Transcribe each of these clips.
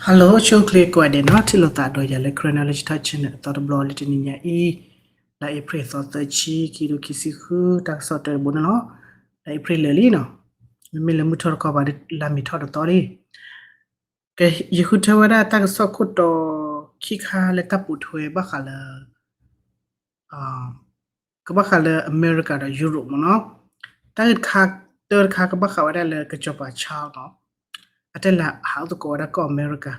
Hello ဆိၣ်ဂ့ၤကိးဂၤဒဲးနီၤ, ထံၣ်လိာ်သးဒီးယၤလၢ Karen Knowledge Talk Channel အသီတဘျီလၢတနံၤညါအံၤ, လါအ့ဖြ့ၣ်သီသၢဆံ ခံကထိခံဆံဃု တၢ်ကစီၣ်တၢတဘိန့ၣ်လီၤ. လါအ့ဖြ့ၣ်လၢာ်လံနီၤ, မ့မ့ၢ်လၢမုၢ်ထီၣ်တခီပၤ လါမ့ၤထီၣ်တသီလံ. ကယဃုထၢဝဲဒၣ်တၢ်ကစီၣ်ခိၣ်တီခံခါလၢတၢ်ပိာ်ထွဲဘၣ်ဃးလၢ ကဘၣ်ဃးလၢအမဲရကၤဒီးယူရိၣ်မ့ၢ်နီၤ. တၢ်ဂ့ၢ်တခါ တၢတခါကဘၣ်ဃးဝဲဒၣ်လၢကစီၤပၤ Charles နီၤ, အတၢ်လဲၤဟးအိၣ်သကိးဝဲဒၣ်ကီၢ်အမဲရကၤ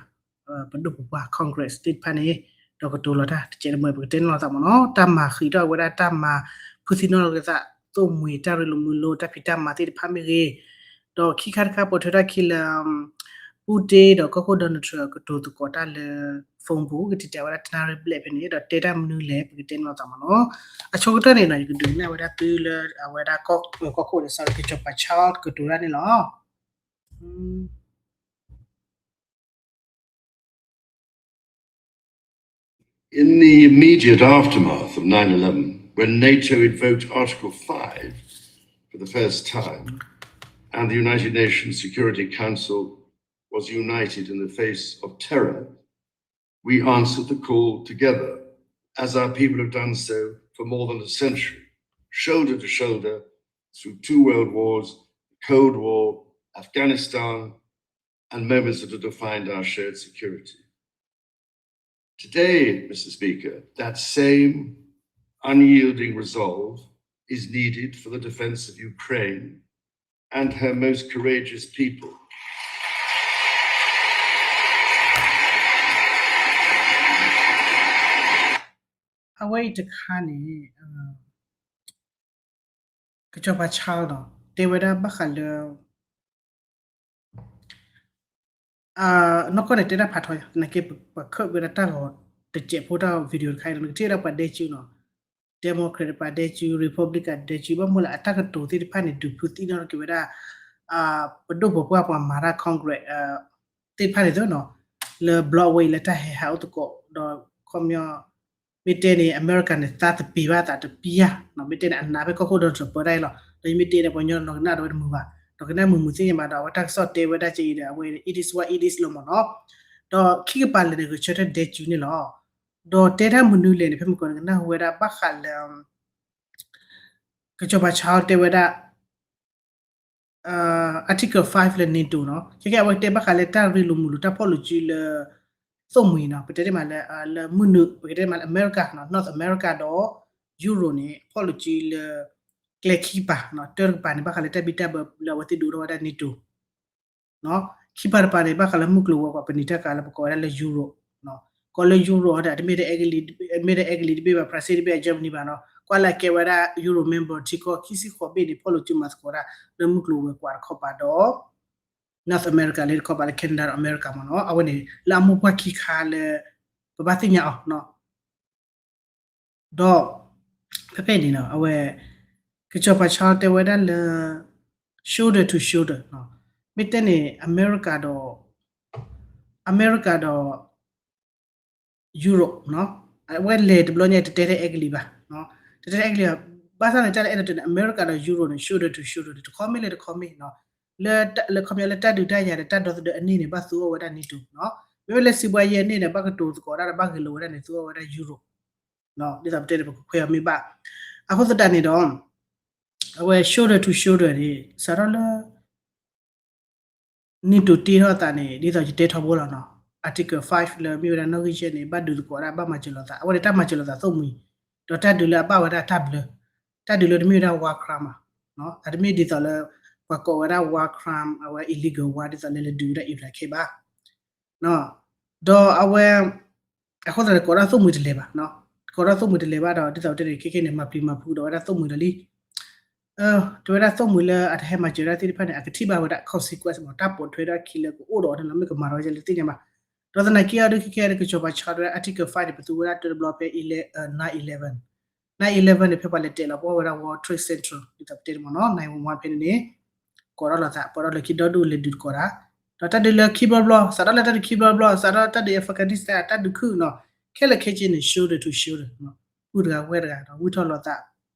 ပဒိၣ်ပပှၢ် Congress သ့ၣ်တဖၣ်န့ၣ် ဒီးကတိၤလီၤတၢ်တကဲးတမှဲၤ ပကတဲန့ၢ်လိာ်သးမ့ၢ်နီၤ. တၢ်မၤဃံးထီၣ်ဝဲဒၣ်တၢ်မၤ ဖုသံနီၣ်လီၤက့ၤသး သိၣ်မှံၤ တၢ်ရ့လိာ်မုာ်လိာ် တၢ်ဖံးတၢ်မၤသ့ၣ်တဖၣ်မ့ၢ်ဂ့ၤ, ဒီးခံခါတခါပိာ်ထွဲထီၣ်ခံလၢ Putin ဒီးကီၢ်ခိၣ် Donald Trump ကတိၤသကိးတၢ်လၢ phone ပူၤ ကတဲတၢ်ဝဲဒၣ်တနၣ်ရံၣ်ဘျဲၣ်ဖဲန့ၣ် ဒီးတဲတၢ်မနုၤလဲၣ် ပကတဲန့ၢ်လိာ်သးမ့ၢ်နီၤ. အဆိကတၢၢ်န့ၣ်နီၤ ယကဒုးနဲၣ်ဝဲဒၣ်သုလၢအဝဲဒၣ်ကီၢ်ခိၣ်ဒီး စးထီၣ်ကစီၤပၤ Charles ကတိၤတၢ်န့ၣ်လီၤ. In the immediate aftermath of nine eleven, when NATO invoked Article five for the first time, and the United Nations Security Council was united in the face of terror, we answered the call together, as our people have done so for more than a century, shoulder to shoulder through two world wars, the Cold War, Afghanistan, and moments that have defined our shared security. Today, Mister Speaker, that same unyielding resolve is needed for the defense of Ukraine and her most courageous people. အဝဲအံၤတခါန့ၣ် ကစီၤပၤ Charles ဒီး တဲဝဲဒၣ်ဘၣ်ဃးလၢ နီၢ်ကီၢ်န့ၣ်တဲတၢ်ဖးထီ, နာ်က့ ပခၢၣ်ဝဲဒၣ်တၢ်ဂီၤတစဲးဖိတၢ် video တခါအံၤဒီး နကထံၣ်ဝဲဒၣ်ပှၤဒဲကၠူနီၤ, Democrat ပှၤဒဲကၠူ, Republican ဒဲကၠူ, ဘၣ်မနုၤလဲၣ် အတၢ်ကတိၤသ့ၣ်တဖၣ်န့ၣ် ဒုးဖုသံနီၣ်ထီၣ်က့ၤဝဲဒၣ် ပဒိၣ်ပပှၢ်ပှၤမၤတၢ် Congress သ့ၣ်တဖၣ်န့ၣ်သ့နီၤ, လၢ bloc ဝဲအံၤလၢတၢ်ဟဲဟးအိၣ်သကိး ဒီးခီပညီ မ့ၢ်တဲန့ၣ် အမဲရကၤန့ၣ် သးတပ့ၤဘၣ်သးတပံၢ်ဧါ, မ့ၢ်တဲန့ၣ် အနာ်ဖဲကီၢ်ခိၣ်ဒီးတပၢတၢ်အံၤလီၤ, ဒီးယမ့ၢ်တဲဒီးပှၤကညီနီၤကနၣ်ဒီးဝဲတမုာ်ဘၣ်, ဒီးကနၣ်မုာ်မုာ်သ့ၣ်ညါဘၣ်ဒီး အဝဲတၢ်ကစီၣ်တဲဝဲဒၣ်ကဲအံၤဒီး အဝဲ it is what it is လီၤမ့ၢ်နီၤ, ဒီးခံကပၤလၢာ်န့ၣ် ဂဲၤဆၢထၢၣ်ဒဲကၠူန့ၣ်လီၤ, ဒီးတဲတၢ်မနုၤလဲၣ်န့ၣ် ဖဲမုၢ်ကီၢ်န့ၣ် ကနၢ်ဟူဝဲဒၣ်ဘၣ်ဃးလၢ ကစီၤပၤ Charles တဲဝဲဒၣ် Article five လၢ NATO နီၤ, ခဲကဲအဝဲတဲဘၣ်ဃးလၢတၢ်ရ့လိာ်မုာ်လိာ်တၢ်ဖီၣ်လိာ်စုလၢ သိၣ်မှံၤနီၤ, ပတဲတ့ၢ်မးလၢ လၢမုၢ်နုာ် ပကတဲတ့ၢ်မးလၢ အမဲရကၤနီၤ, North America ဒီး Europe န့ၣ် ဖီၣ်လိာ်စုလၢ ကျဲခံကပၤနီၤ, တၢတကပၤန့ၣ် ဘၣ်ဃးလၢတၢ်ဘံၣ်တၢ်ဘၢလၢအဝဲသ့ၣ်ဒုးအိၣ်ထီၣ်ဝဲဒၣ် NATO ခံကပၤတကပၤန့ၣ် ဘၣ်ဃးလၢမုၢ်ကျိၤဝဲၤကွာ်ပနံာ်တၢ်ကၤလၢပကိးဝဲဒၣ်လၢ Europe နီၤ, ကိးလၢ Europe ဒီး တမ့ၢ်ထဲ Italy တဘ့ၣ်ဘၣ်, France တဘ့ၣ်ဘၣ်, Germany ဘၣ်နီၤ, ကွၢ်လၢအကဲဝဲဒၣ် Euro member ထံကီၢ်ခံဆံဃိးဘ့ၣ်န့ၣ် ဖီၣ်လိာ်စုမၤသကိးဒၣ် လၢမုၢ်ကျိၤဝဲၤကွာ်တခီပၤဒီး North America လၢတခီပၤလၢ Canada ဒီး America မ့ၢ်နီၤ, အဝဲန့ၣ် လၢအမိၢ်ပှၢ်ခံခါလၢ ပဘၣ်သ့ၣ်ညါအီၤနီၤ ဒီး ဖဲဖဲန့ၣ်နီၤ အဝဲ ကစီၤပၤ Charles တဲဝဲဒၣ်လၢ shoulder to shoulder နီၤ, မ့ၢ်တဲန့ၣ် အမဲရကၤဒီး အမဲရကၤဒီး Europe နီၤ, အဝဲလဲၤတဘျီညါ တတဲထဲအဲကလံးဘၣ်, တတဲထဲအဲကလံးဘၣ်, ဘၣ်ဆၣ်န့ၣ် တၢ်လၢအဲၣ်ဒိးတဲန့ၣ် အမဲရကၤဒီး Europe န့ၣ် shoulder to shoulder န့ၣ် တခီမ့ၢ်လၢတခီမ့ၢ်နီၤ, လၢ လၢခီပညီလၢတၢ်ဒုးတၢ်ယၤဒီး တၢ်ဒီသဒၢအန့ၣ်န့ၣ် ဘၣ်သူအီၤဝဲဒၣ် NATO နီၤ, မ့မ့ၢ်လၢစံးဘှါယဲၢ်န့ၣ်ဒီး ဘၣ်ကတိၤသကိးဒၣ်ဒီး ဘၣ်ဂဲၤလိာ်ဝဲဒၣ်န့ၣ် သူအီၤဝဲဒၣ် Europe ဒ်သိးပတဲန့ၣ် ပကခွဲးအီၤမ့ၢ်ဘၣ်, အဃိသတးန့ၣ်ဒီး အဝဲ shoulder to shoulder န့ၣ် စးထီၣ်လၢ NATO တ့ထီၣ်အသးန့ၣ် ဒ်သိးယတဲထီဘိလီၤနီၤ, Article five လၢမ့ၢ်ဝဲဒၣ်နီၣ်ဂံၢ်ယဲၢ်န့ၣ် ဘၣ်ဒုးသကိးဒၣ် ဘၣ်မၤစၢၤလိာ်သး, အဝဲန့ၣ်တၢ်မၤစၢၤလိာ်သးသိၣ်မှံၤ, ဒီးတၢ်ဒုးလၢအဘၣ်ဝဲဒၣ်တၢ်ဘျၢ, တၢ်ဒုးလၢတမ့ၢ်ဝဲဒၣ် war crime ဘၣ်, အတမ့ၢ်ဒ်သိးလၢ ပှၤကိးဝဲဒၣ် war crime အဝဲ illegal war ဒ်သိးလၢလဲၤဒုးဝဲဒၣ် Iraq ခဲဘၣ် ဒီးအဝဲ အဃိသတးန့ၣ် ကိးထီၣ်သိၣ်မှံၤတလဲၤဘၣ်, ကိးထီၣ်သိၣ်မှံၤတလဲၤဘၣ်ဒီး ဒ်သိးတဲန့ၣ် ခဲခဲန့ၣ် မၤပျံၤမၤဖုးဒီးဝဲဒၣ်သိၣ်မှံၤဒီးလံ, တဲဝဲဒၣ်သိၣ်မှံၤလၢအတဟဲမၤစၢၤဒၣ်သ့ၣ်တဖၣ်န့ၣ် အကထံၣ်ဘၣ်ဝဲဒၣ် consequence မ့ၢ် တၢ်ပိာ်ထွဲဒၣ်ခံလၢကအိၣ်ဒီးအီၤန့ၣ်လီၤ, မ့ၢ်ကမၤထီၣ်ဝဲဒၣ်လၢသ့ၣ်ညါဘၣ်, ဒီးသနာ်က့အီၤဒုးခဲခဲန့ၣ် ကစီၤပၤ Charles တဲဝဲဒၣ် Article five န့ၣ် ပသူဝဲဒၣ်တၢတဘျီဖဲ nine eleven, nine eleven န့ၣ် ဖဲပှၤလဲၤတဲာ်လီၤပှီၢ်ဝဲဒၣ် World Trade Center ဒ်သိးပတဲန့ၣ်မ့ၢ်နီၤ, nine one one ဖဲန့ၣ်န့ၣ် ကိးထီၣ်လိာ်သး ပှၤဒီလၢခံဒီဒူၣ်လဲၤဒုးတကိးတၢ်, ဒီးတၢ်ဒုးလၢခံဘျီဘျီ စးထီၣ်လၢတၢ်ဒုးခံဘျီဘျီ စးထီၣ်တၢ်ဒုး Afghanistan တၢ်ဒုးခုၣ်နီၤ, ခဲလၢာ်ခဲဆ့န့ၣ် shoulder to shoulder ပုၢ်တဂၤဝဲၢ်တဂၤဒီး ဝံၢ်ထီၣ်လိာ်သး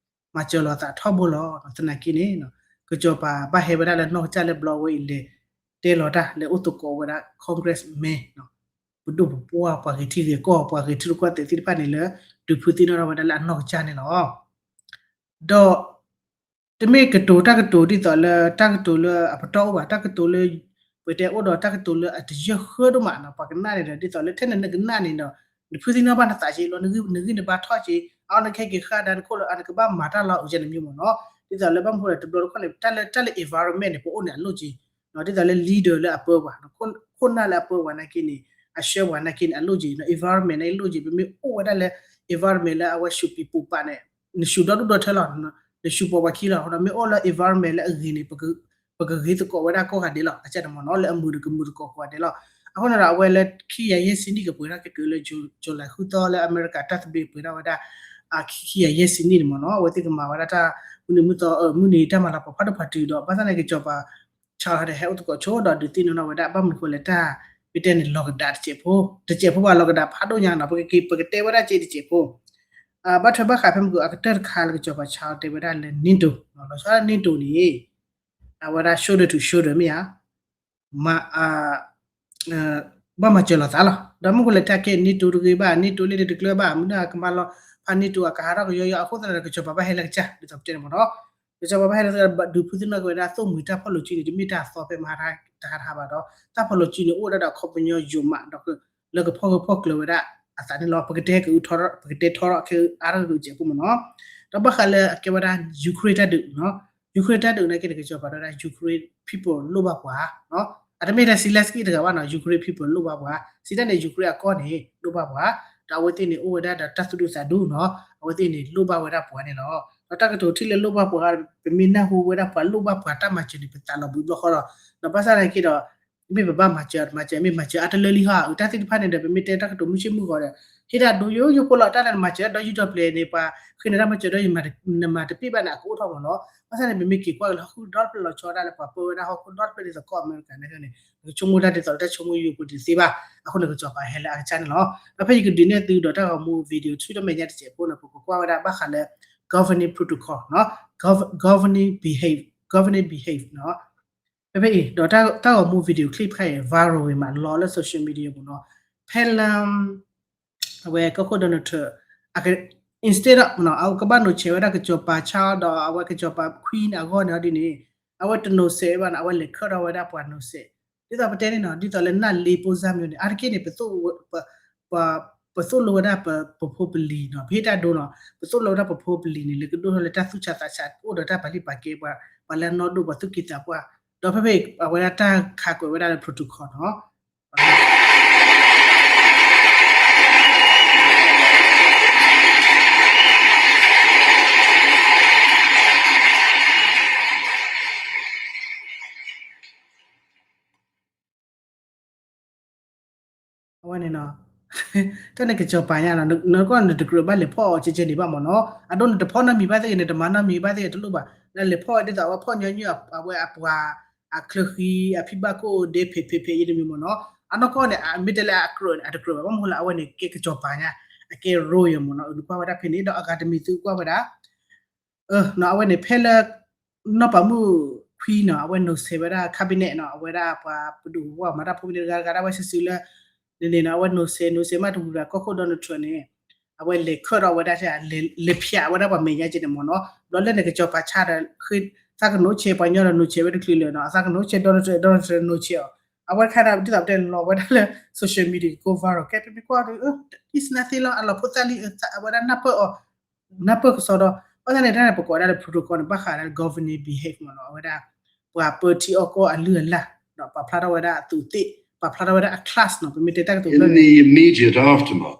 မၤစၢၤလိာ်သးထီဘိလီၤ. သနာ်က့န့ၣ် ကစီၤပၤဘၣ်ဟဲဝဲဒၣ်လၢနီၢ်ကစၢ်လၢဘျီဝဲအံၤလဲၤတဲလီၤတၢ်လၢအိၣ်သကိးဝဲဒၣ် congressman နီၤ, ပဒိၣ်ပပှၢ် ပှၤဂဲၤထံဂဲၤကီၢ် ပှၤဂဲၤထံရူၢ်ကီၢ်သဲးသ့ၣ်တဖၣ်န့ၣ်လၢ ဒုးဖုသံနီၣ်ထီၣ်ဝဲဒၣ်လၢအနီၢ်ကစၢ်န့ၣ်လီၤ. ဒီး တမ့ၢ်ကတိၤတၢ်ကတိၤဒ်သိးလၢ တၢ်ကတိၤလၢအပတီၢ်အိၣ်ဘၣ် တၢ်ကတိၤလၢ ပတဲအိၣ်ဒီးတၢ်ကတိၤလၢအတယၢၢ်ဃၢဒိၣ်မးနီၤ ပှၤကနၣ်န့ၣ်ဒီး ဒ်သိးလၢထဲန့ၣ်နကနၣ်န့ၣ်ဒီး နဖုသံနီၣ်ဘၣ်နသးက့လီၤ နဂံၢ်နဘါထီၣ်က့ အီနခဲက့ၤဃၣ်ဒါနခိၣ်လၢအနကဘၣ်မၤတၢ်လီၤ အုကဲနမံမ့ၢ်နီၤ ဒ်သိးလၢဘၣ်မနုၤဃိလဲၣ် တဘျီတခီၣ်န့ၣ် တၢ်လၢ တၢ်လၢ environment န့ၣ် ပအိၣ်န့ၣ်အလိၣ်က့ ဒ်သိးလၢ leader လၢအပၢပှၤ ခိၣ်နၢ်လၢအပၢပှၤနာ်က့န့ၣ် အဆှၢပှၤနာ်က့န့ၣ် အလိၣ်က့ environment န့ၣ်လိၣ်က့ ပမ့ၢ်အိၣ်ဝဲဒၣ်လၢ environment လၢအဝဲဆူးပံးပိာ်ပၤန့ၣ် နဆူးဒီဒူၣ်ဒီထၢလီၤ နဆူးပိာ်ပှၤခံလီၤ ဒီးမ့ၢ်အိၣ်လၢ environment လၢအဂ့ၤန့ၣ် ပကဂ့ၤသကိးဝဲဒၣ်ကိးဂၤဒဲးလီၤ အကဲတမ့ၢ်နီၤ လၢအမုာ်ဒီးကမုာ်သကိးကိးဂၤဒဲးလီၤ အဃိန့ၣ်ဒီးအဝဲလၢခံကယၤယဲၢ်ဆံနံၣ်ကပှဲၤထီၣ်က့ၤတုၤလၢ July ဃုသီလၢအမဲရကၤတၢ်သဘျ့ပှဲၤထီၣ်ဝဲဒၣ် ခံကယၤယဲၢ်ဆံနံၣ်န့ၣ်မ့ၢ်နီၤ အဝဲသ့ၣ်ကမၤဝဲဒၣ်တၢ်မုၢ်နံၤမုၢ်သီ မုၢ်နံၤတၢ်မၤလၤကပီၤဖးဒိၣ်ဖးတုၤဒီး ဘၣ်ဆၣ်န့ၣ်ကစီၤပၤ Charles ဒီးဟဲအိၣ်သကိးဆိဒီးဒုးသ့ၣ်နီၣ်ထီၣ်ဝဲဒၣ် ဘၣ်မနုၤဃိလဲၣ်တၢ် ပတဲန့ၣ်လီၤကဒါတစဲးဖိ တစဲးဖိဘၣ်လီၤကဒါဖးဒိၣ်ညါနီၤ ပကတဲဝဲဒၣ်စ့တစဲးဖိ ဘၣ်ထွဲဘၣ်ဃးဖဲမုၢ်ကီးအကတၢၢ်တခါလၢကစီၤပၤ Charles တဲဝဲဒၣ်လၢ NATO လီၤဆီဒၣ် NATO န့ၣ် အဝဲဒၣ် shoulder to shoulder မ့ၢ်ဧါ မၤ ဘၣ်မၤစၢၤလိာ်သးလီၤ ဒီးမ့ၢ်ဃိလဲၣ်တၢ်ကဲ NATO တဂ့ၤဘၣ် NATO လၢတတကျၢၤဘၣ် မနုၤအကမၤလီၤဖး NATO အကဟးထီၣ်ကယီယီ အဃိသတးဒီး ကစီၤပၤဘၣ်ဟဲလၢကစၢ် ဒ်သိးပတဲန့ၣ်မ့ၢ်နီၤ ကစီၤပၤဘၣ်ဟဲလၢကစၢ် ဒုးဖုသ့ၣ်နီၣ်က့ၤဝဲဒၣ် သိၣ်မှံၤတၢ်ဖီၣ်လိာ်စုန့ၣ် တမ့ၢ်တၢ်အသီဖဲမဟါတဟါတဟါဘၣ်ဒီး တၢ်ဖီၣ်လိာ်စုန့ၣ် အိၣ်ဝဲဒၣ်ဒီးခီပညီယိာ်မးဒီး လၢကဖီၣ်ဂၢၢ်ဖီၣ်ကျၢၤဝဲဒၣ်အသးန့ၣ်လီၤ ပကတဲကအုထီ ပကတဲထီထီၣ်ခဲအါထီၣ်ကစဲးဖိမ့ၢ်နီၤ ဒီးဘၣ်ဃးလၢအကဲဝဲဒၣ် Ukraine တၢ်ဒုး Ukraine တၢ်ဒုးနာ်က့န့ၣ် ကစီၤပၤတဲဝဲဒၣ် Ukraine people လိၣ်ဘၣ်ပှၤ အတမ့ၢ်ထဲ Zelensky တဂၤဘၣ်နီၤ Ukraine people လိၣ်ဘၣ်ပှၤ စံးတၢ်န့ၣ် Ukraine အကီၢ်န့ၣ် လိၣ်ဘၣ်ပှၤ ဒီးအဝဲသ့ၣ်န့ၣ် အိၣ်ဝဲဒၣ်ဒီးတၢ်သူၣ်ဒူသးဒူနီၤ အဝဲသ့ၣ်န့ၣ် လိၣ်ဘၣ်ဝဲဒၣ်ပှၤန့ၣ်လီၤ ဒီးတၢ်ကတိၤထံၣ်လၢလိၣ်ဘၣ်ပှၤ ပမ့ၢ်နၢ်ဟူဝဲဒၣ်ပှၤလိၣ်ဘၣ်ပှၤတၢ်မၤစၢၤန့ၣ် ပသးလီၤဘှံးဘျီဃီဒီး ဒီးဘၣ်ဆၣ်သနာ်က့ဒီး မ့ၢ်ပဘၣ်မၤစၢၤမၤစၢၤ မ့ၢ်မၤစၢၤအါတလၢလံဟီ အတၢ်သ့ၣ်တဖၣ်န့ၣ်ဒီး ပမ့ၢ်တဲတၢ်ကတိၤမုၢ်ဆ့ၣ်မုၢ်ဂီၤဒီး ဟ့ၣ်တၢ်ဒိယိယိဖိလီၤ တၢ်လၢနမၤစၢၤဒီးယူးဒီးပျဲၤန့ၣ် ပှၤဃ့နၤတၢ်မၤစၢၤဒီး နမၤတပ့ၢ်ဘၣ်န့ၣ် အကအိၣ်ထီၣ်မ့ၢ်နီၤ ဘၣ်ဆၣ်န့ၣ် ပမ့ၢ်က့ၤကွၢ်က့ၤလၢဟီၣ်ခိၣ်ဒီတဖျၢၣ် လီၤဆီဒၣ်လၢပှၤပၢဝဲဒၣ်ဟီၣ်ခိၣ်ဒီတဖျၢၣ်ဒ်သိးကီၢ်အမဲရကၤန့ၣ်န့ၣ် ပကဆိကမိၣ်တၢ်ဒ်သိးလၢတၢ်ဆိကမိၣ်ယိယိဖိတသ့ဘၣ် အဃိန့ၣ် ကစီၤပၤဟဲလၢအကစၢ်န့ၣ်လီၤ ဒီးဖဲယကဒုးနဲၣ်သုဒီးတၢ်ဂီၤမူ video ဆူတမဲာ်ညါတစဲးဖိန့ၣ် ပကကွၢ်ဝဲဒၣ်ဘၣ်ဃးလၢ governing protocol နီၤ governing behave governing behave နီၤ ဖဲဖဲအံၤ ဒီးတၢ်ဂီၤမူ video clip တခါအံၤ viral ဝဲမး လီၤလၢ social media ပူၤနီၤ ဖဲလၢ အဝဲကီၢ်ခိၣ် Donald Trump အက instead of နီၤ အဝဲကဘၣ်နိးဆဲးဝဲဒၣ်ကစီၤပၤ Charles ဒီးအဝဲကစီၤပၤ Queen အဂီၢ်န့ၣ်ဒ်န့ၣ် အဝဲတနိးဆဲးဘၣ်နီၤ အဝဲလဲၤခၢၣ်ထီၣ်ဝဲဒၣ်ပှၤနိးဆဲး ဒ်သိးပတဲန့ၣ်နီၤ ဒ်သိးလၢနၢ်လ့ပိၢ်စၢ်မံၤန့ၣ် အါတက့ၢ်န့ၣ် ပသိၣ်လိဝဲဒၣ်ပဖိပလံၤနီၤ ပဟ့ၣ်တၢ်ဒိနီၤ ပသိၣ်လိဝဲဒၣ်ပဖိပလံၤန့ၣ် လၢကဒိၣ်ထီၣ်လၢတၢ်သူၣ်ဆးသးဆး အိၣ်ဒီးတၢ်ပာ်လုၢ်ပာ်ကဲပှၤ ပှၤလၢအနီၢ်ဒိၣ်ပှၤသူၣ်က့သးပှၢ် ဒီးဖဲဖဲအံၤ အဝဲဒၣ်တၢ်ခးကွဲးဝဲဒၣ်လၢ protocol နီၤ အဝဲန့ၣ်နီၤ တၢ်န့ၣ်ကစီၤပၤညါနီၤ နကီၢ်နတကြၢးဘၣ်လဲၤဖီၣ်အီၤကဲကဲန့ၣ်ဘၣ်မ့ၢ်နီၤ အဒိနတဖီၣ်နီတမံၤဘၣ်သ့ၣ်ဂ့ၤ နတမၤနီတမံၤဘၣ်သ့ၣ်ဂ့ၤတလိၣ်ဘၣ် နလဲၤဖီၣ်ဒ်သိးအဝဲဖီၣ်ညီနုၢ်အဝဲအပှၤ အချၢဃံ အဖံဘၣ်ခိၣ်ဒဲဖံးဖံးဖံးအံၤတမံၤမ့ၢ်နီၤ အနီၢ်ကီၢ်န့ၣ် မ့ၢ်တဲလၢအကြၢးန့ၣ် အတကြၢးဘၣ် ဘၣ်မနုၤဃိလၢအဝဲန့ၣ် ကဲကစီၤပၤညါ အကဲ royal မ့ၢ်နီၤ နကွၢ်ဝဲဒၣ်ဖဲန့ၣ် ဒီးအဂၤတမံၤသုကွၢ်ဝဲဒၣ် အဝဲန့ၣ် ဖဲလၢ နီၢ်ပၤမုၣ် Queen နီၤ အဝဲနိးဆဲးဝဲဒၣ် cabinet နီၤ အဝဲဒၣ်ပှၤပဒိၣ်ပပှၢ်မၤတၢ်ဖိမ့ၢ်တဂၤတဂၤဒၣ်ဝဲစုာ်စုာ်လၢ န့ၣ်န့ၣ်နီၤ အဝဲနိးဆဲး နိးဆဲးမးတဝံၤဘၣ် ကီၢ်ခိၣ် Donald Trump န့ၣ် အဝဲလဲၤခၢၣ်ထီၣ်ဝဲဒၣ် လဲၤဖျးဝဲဒၣ်ပှၤမဲာ်ညါကဲန့ၣ်မ့ၢ်နီၤ ဘျီလၢန့ၣ်ကစီၤပၤဆါဒီး သးကနိးဆဲးပှၤညီဒီးနိးဆဲးဝဲတချုးလၢာ်နီၤ အသးကနိးဆဲး Donald Trump Donald Trump နိးဆဲးအီၤ အဝဲတခါန့ၣ် ဒ်သိးပတဲလီၤဝဲဒၣ်လၢ social media က go viral ကဲ ပမ့ၢ်ကွၢ်ဒီး is nothing လီၤ အလီၤဖိသၣ်လံ အဝဲဒၣ်နၢ်ပၢၢ်အီၤ နၢ်ပၢၢ်ကစီဒီး ဘၣ်ဆၣ်န့ၣ် တၢ်န့ၣ် ပကိးဝဲဒၣ်လၢ protocol န့ၣ် ဘၣ်ဃးဒီး governing behave မ့ၢ်နီၤ အဝဲဒၣ် ပှၤပၢထံအီၣ်ကီၢ်အလုၢ်အလၢ် ဒီးပာ်ဖျါထီၣ်ဝဲဒၣ်အသူးသ့ၣ် ပာ်ဖျါထီၣ်ဝဲဒၣ်အ class နီၤ ပမ့ၢ်တဲတၢ်ကတိၤဖျၢၣ်န့ၣ်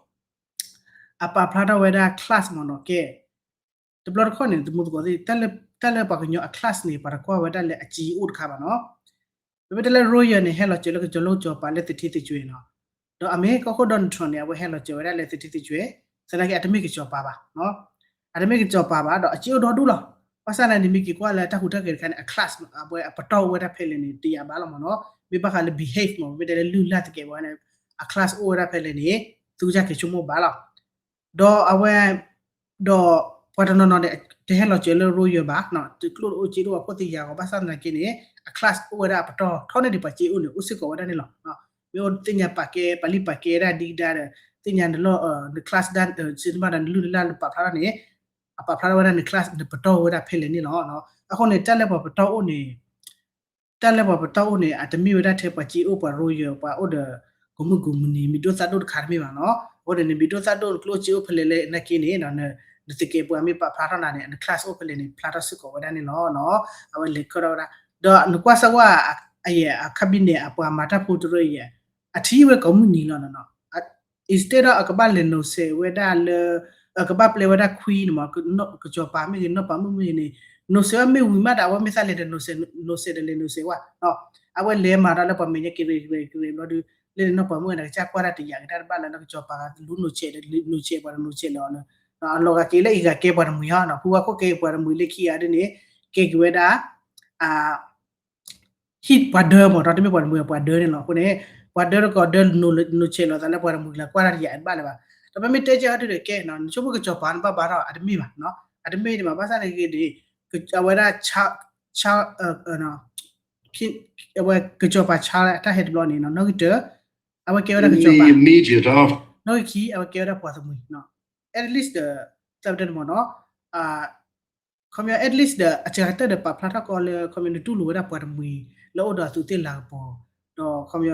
အပာ်ဖျါထီၣ်ဝဲဒၣ် class မ့ၢ်နီၤ ကဲ တဘျီတခီၣ်န့ၣ် သမူသကိးသ့ၣ် တၢ်လၢပှၤကညီအ class န့ၣ် ပှၤတကွၢ်ဝဲဒၣ်လၢအကံအိၣ်တခါဘၣ်နီၤ ပမ့ၢ်တဲလၢ royal န့ၣ် ဟဲလီၤစၢၤလၢကစီၤလိၣ်ကစီၤပၤလၢသထံသကၠွဲၤနီၤ ဒီးအမ့ၢ်ကီၢ်ခိၣ် Donald Trump န့ၣ် အဝဲဟဲလီၤစၢၤဝဲဒၣ်လၢသထံသကၠွဲၤ သနာ်က့အတမ့ၢ်ကစီၤပၤဘၣ် အတမ့ၢ်ကစီၤပၤဘၣ် ဒီးအကံအိၣ်ဒီဒူၣ်လီၤ ဘၣ်ဆၣ်န့ၣ် နမ့ၢ်က့ၤကွၢ်လၢတၢ်ဟူးတၢ်ဂဲၤတခါန့ၣ် အ class အဝဲအပတီၢ်အိၣ်ဝဲဒၣ်ဖဲလဲၣ်န့ၣ် တယာ်ဘၣ်လီၤမ့ၢ်နီၤ မ့ၢ်ဘၣ်ဃးလၢ behave မ့ၢ် မ့ၢ်တဲလၢလုၢ်လၢ်သကဲးပဝဲန့ၣ် အ class အိၣ်ဝဲဒၣ်ဖဲလဲၣ်န့ၣ် သုကစၢ်က့ၤဆိကမိၣ်ဘၣ်လီၤ ဒီးအဝဲ ဒီးပှၤတနီၤနီၤန့ၣ် တဟဲလီၤစၢၤလၢ royal ဘၣ် တကျိၣ်တအိၣ်စ့တအိၣ်အခိၣ်သ့ၣ်ယၤဂီၤ ဘၣ်ဆၣ်သနာ်က့န့ၣ် အ class အိၣ်ဝဲဒၣ်အပတီၢ် ထီန့ၢ်ဒံးပှၤစ့အိၣ်န့ၣ် အိၣ်စ့ၢ်ကီးဝဲဒၣ်န့ၣ်လီၤ. မ့ၢ်အိၣ်သ့ၣ်ညါပာ်ကဲ ပာ်လံာ်ပာ်ကဲဒၣ်ဒ်ကဒါဒီး သ့ၣ်ညါနလီၢ် န class ဒၣ် စံးတဘၣ်ဒီး နလုၢ်နလၢ်နပာ်ဖျါထီၣ်န့ၣ် အပာ်ဖျါထီၣ်ဝဲဒၣ်န class နပတီၢ်ဝဲဒၣ်ဖဲလဲၣ်န့ၣ်လီၤ. အဃိန့ၣ် တၢ်လၢပှၤပတီၢ်အိၣ်န့ၣ် တၢ်လၢပှၤပတီၢ်အိၣ်န့ၣ် အတမ့ၢ်ဝဲဒၣ်ထဲပှၤစ့အိၣ်ပှၤ royal ပှၤအိၣ်ဒီး ကိးမုၢ်ကိးမုၢ်နံၤ မံၤဒိၣ်သၣ်ဒိၣ်တခါတမ့ၢ်ဘၣ်နီၤ. အဃိန့ၣ် နမံၤဒိၣ်သၣ်ဒိၣ်နကျိၣ်စ့အိၣ်ဖဲလဲၣ်လဲၣ်နာ်က့န့ၣ် နသုးက့ပှၤမ့ၢ်ပာ်ဖျါထီၣ်နၤန့ၣ် န class အိၣ်ဖဲလဲၣ်န့ၣ် ဖျါထီၣ်စ့ၢ်ကီးဝဲဒၣ်န့ၣ်လီၤ. အဝဲလဲၤခၢၣ်ထီၣ်ဝဲဒၣ် ဒီးနကွၢ်စၢ်ဝဲ အယဲၢ် အ cabinet အပှၤမၤတၢ်ဖိတရၢအံၤ အထံၣ်ဝဲကိးမုၢ်နံၤလီၤနီၤ. instead of အကဘၣ်လဲၤနိးစဲးဝဲဒၣ်လၢ အကဘၣ်ပျဲဝဲဒၣ်ခွံန့ၣ်မး ကစီၤပၤမ့ၢ်ဂ့ၤ နီၢ်ပၤမုၣ်မ့ၢ်ဂ့ၤန့ၣ် နိးစဲးဝဲမ့ၢ်ဝံၤမးဒီး အဝဲမ့ၢ်သးလဲၤဒီး နိးစဲးဒီးလဲၤနိးစဲးဝဲ အဝဲလဲၤမၤတၢ်လၢပှၤမဲာ်ညါက့ၤရ့ၣ်က့ၤရ့ၣ်ဘျီဒုး လၢန့ၣ်နီၢ်ပၤမုၣ်န့ၣ် ကစၢ်ကွၢ်တၢ်တယာ်က့ၤတၢ်တဘၣ်လၢ လၢကစီၤပၤလူၤနိးစဲးဒီး နိးစဲးပှၤတနိးစဲးလၢၤအီၤလၢ အလီၤဂာ်က့ၤလၢအံၤဂာ်ကဲပှၤတမှံၤဟီနီၤ ဖုဝါခိၣ်ကဲပှၤတမှံၤလၢခံဂၤဒ်န့ၣ် ကဲက့ၤဝဲဒၣ် ဟံၣ်ပှၤဒၢမး ဒီးတမ့ၢ်ပှၤတမှံၤပှၤဒၢန့ၣ်လီၤ. အဃိန့ၣ် ပှၤဒၢတကိးဒၢ နိးစဲးလိာ်သးလၢပှၤတမှံၤလၢကွၢ်တၢ်တယာ်တဘၣ်လၢၤဘၣ်. ဒီးပမ့ၢ်တဲကဲအီၤဒ်န့ၣ်ကဲနီၤ နဆိကမိၣ်ကစီၤပၤနဘၣ်ဘါထီၣ် အတမ့ၢ်ဘၣ်နီၤ အတမ့ၢ်န့ၣ်ဘၣ် ဘၣ်ဆၣ်န့ၣ်ဂ့ၤန့ၣ် အဝဲဒၣ် အဝဲကစီၤပၤဆါလၢအတၢ်ဟဲတဘျီန့ၣ်နီၤ နီၣ်ဂံၢ်တၢ အဝဲကဲဝဲဒၣ်ကစီၤပၤ နီၣ်ဂံၢ်ခံ အဝဲကဲဝဲဒၣ်ပှၤတမှံၤ at least ဒီး သးပတဲန့ၣ်မ့ၢ်နီၤ ခီပညီ at least ဒီး အစှၤကတၢၢ်ဒီးပာ်ဖျါထီၣ်ကီးလၢ ခီပညီ နတူၢ်လိာ်ဝဲဒၣ်ပှၤတမှံၤ လၢအိၣ်ဒီးအသူးသ့ၣ်လၤကပီၤ ဒီးခီပညီ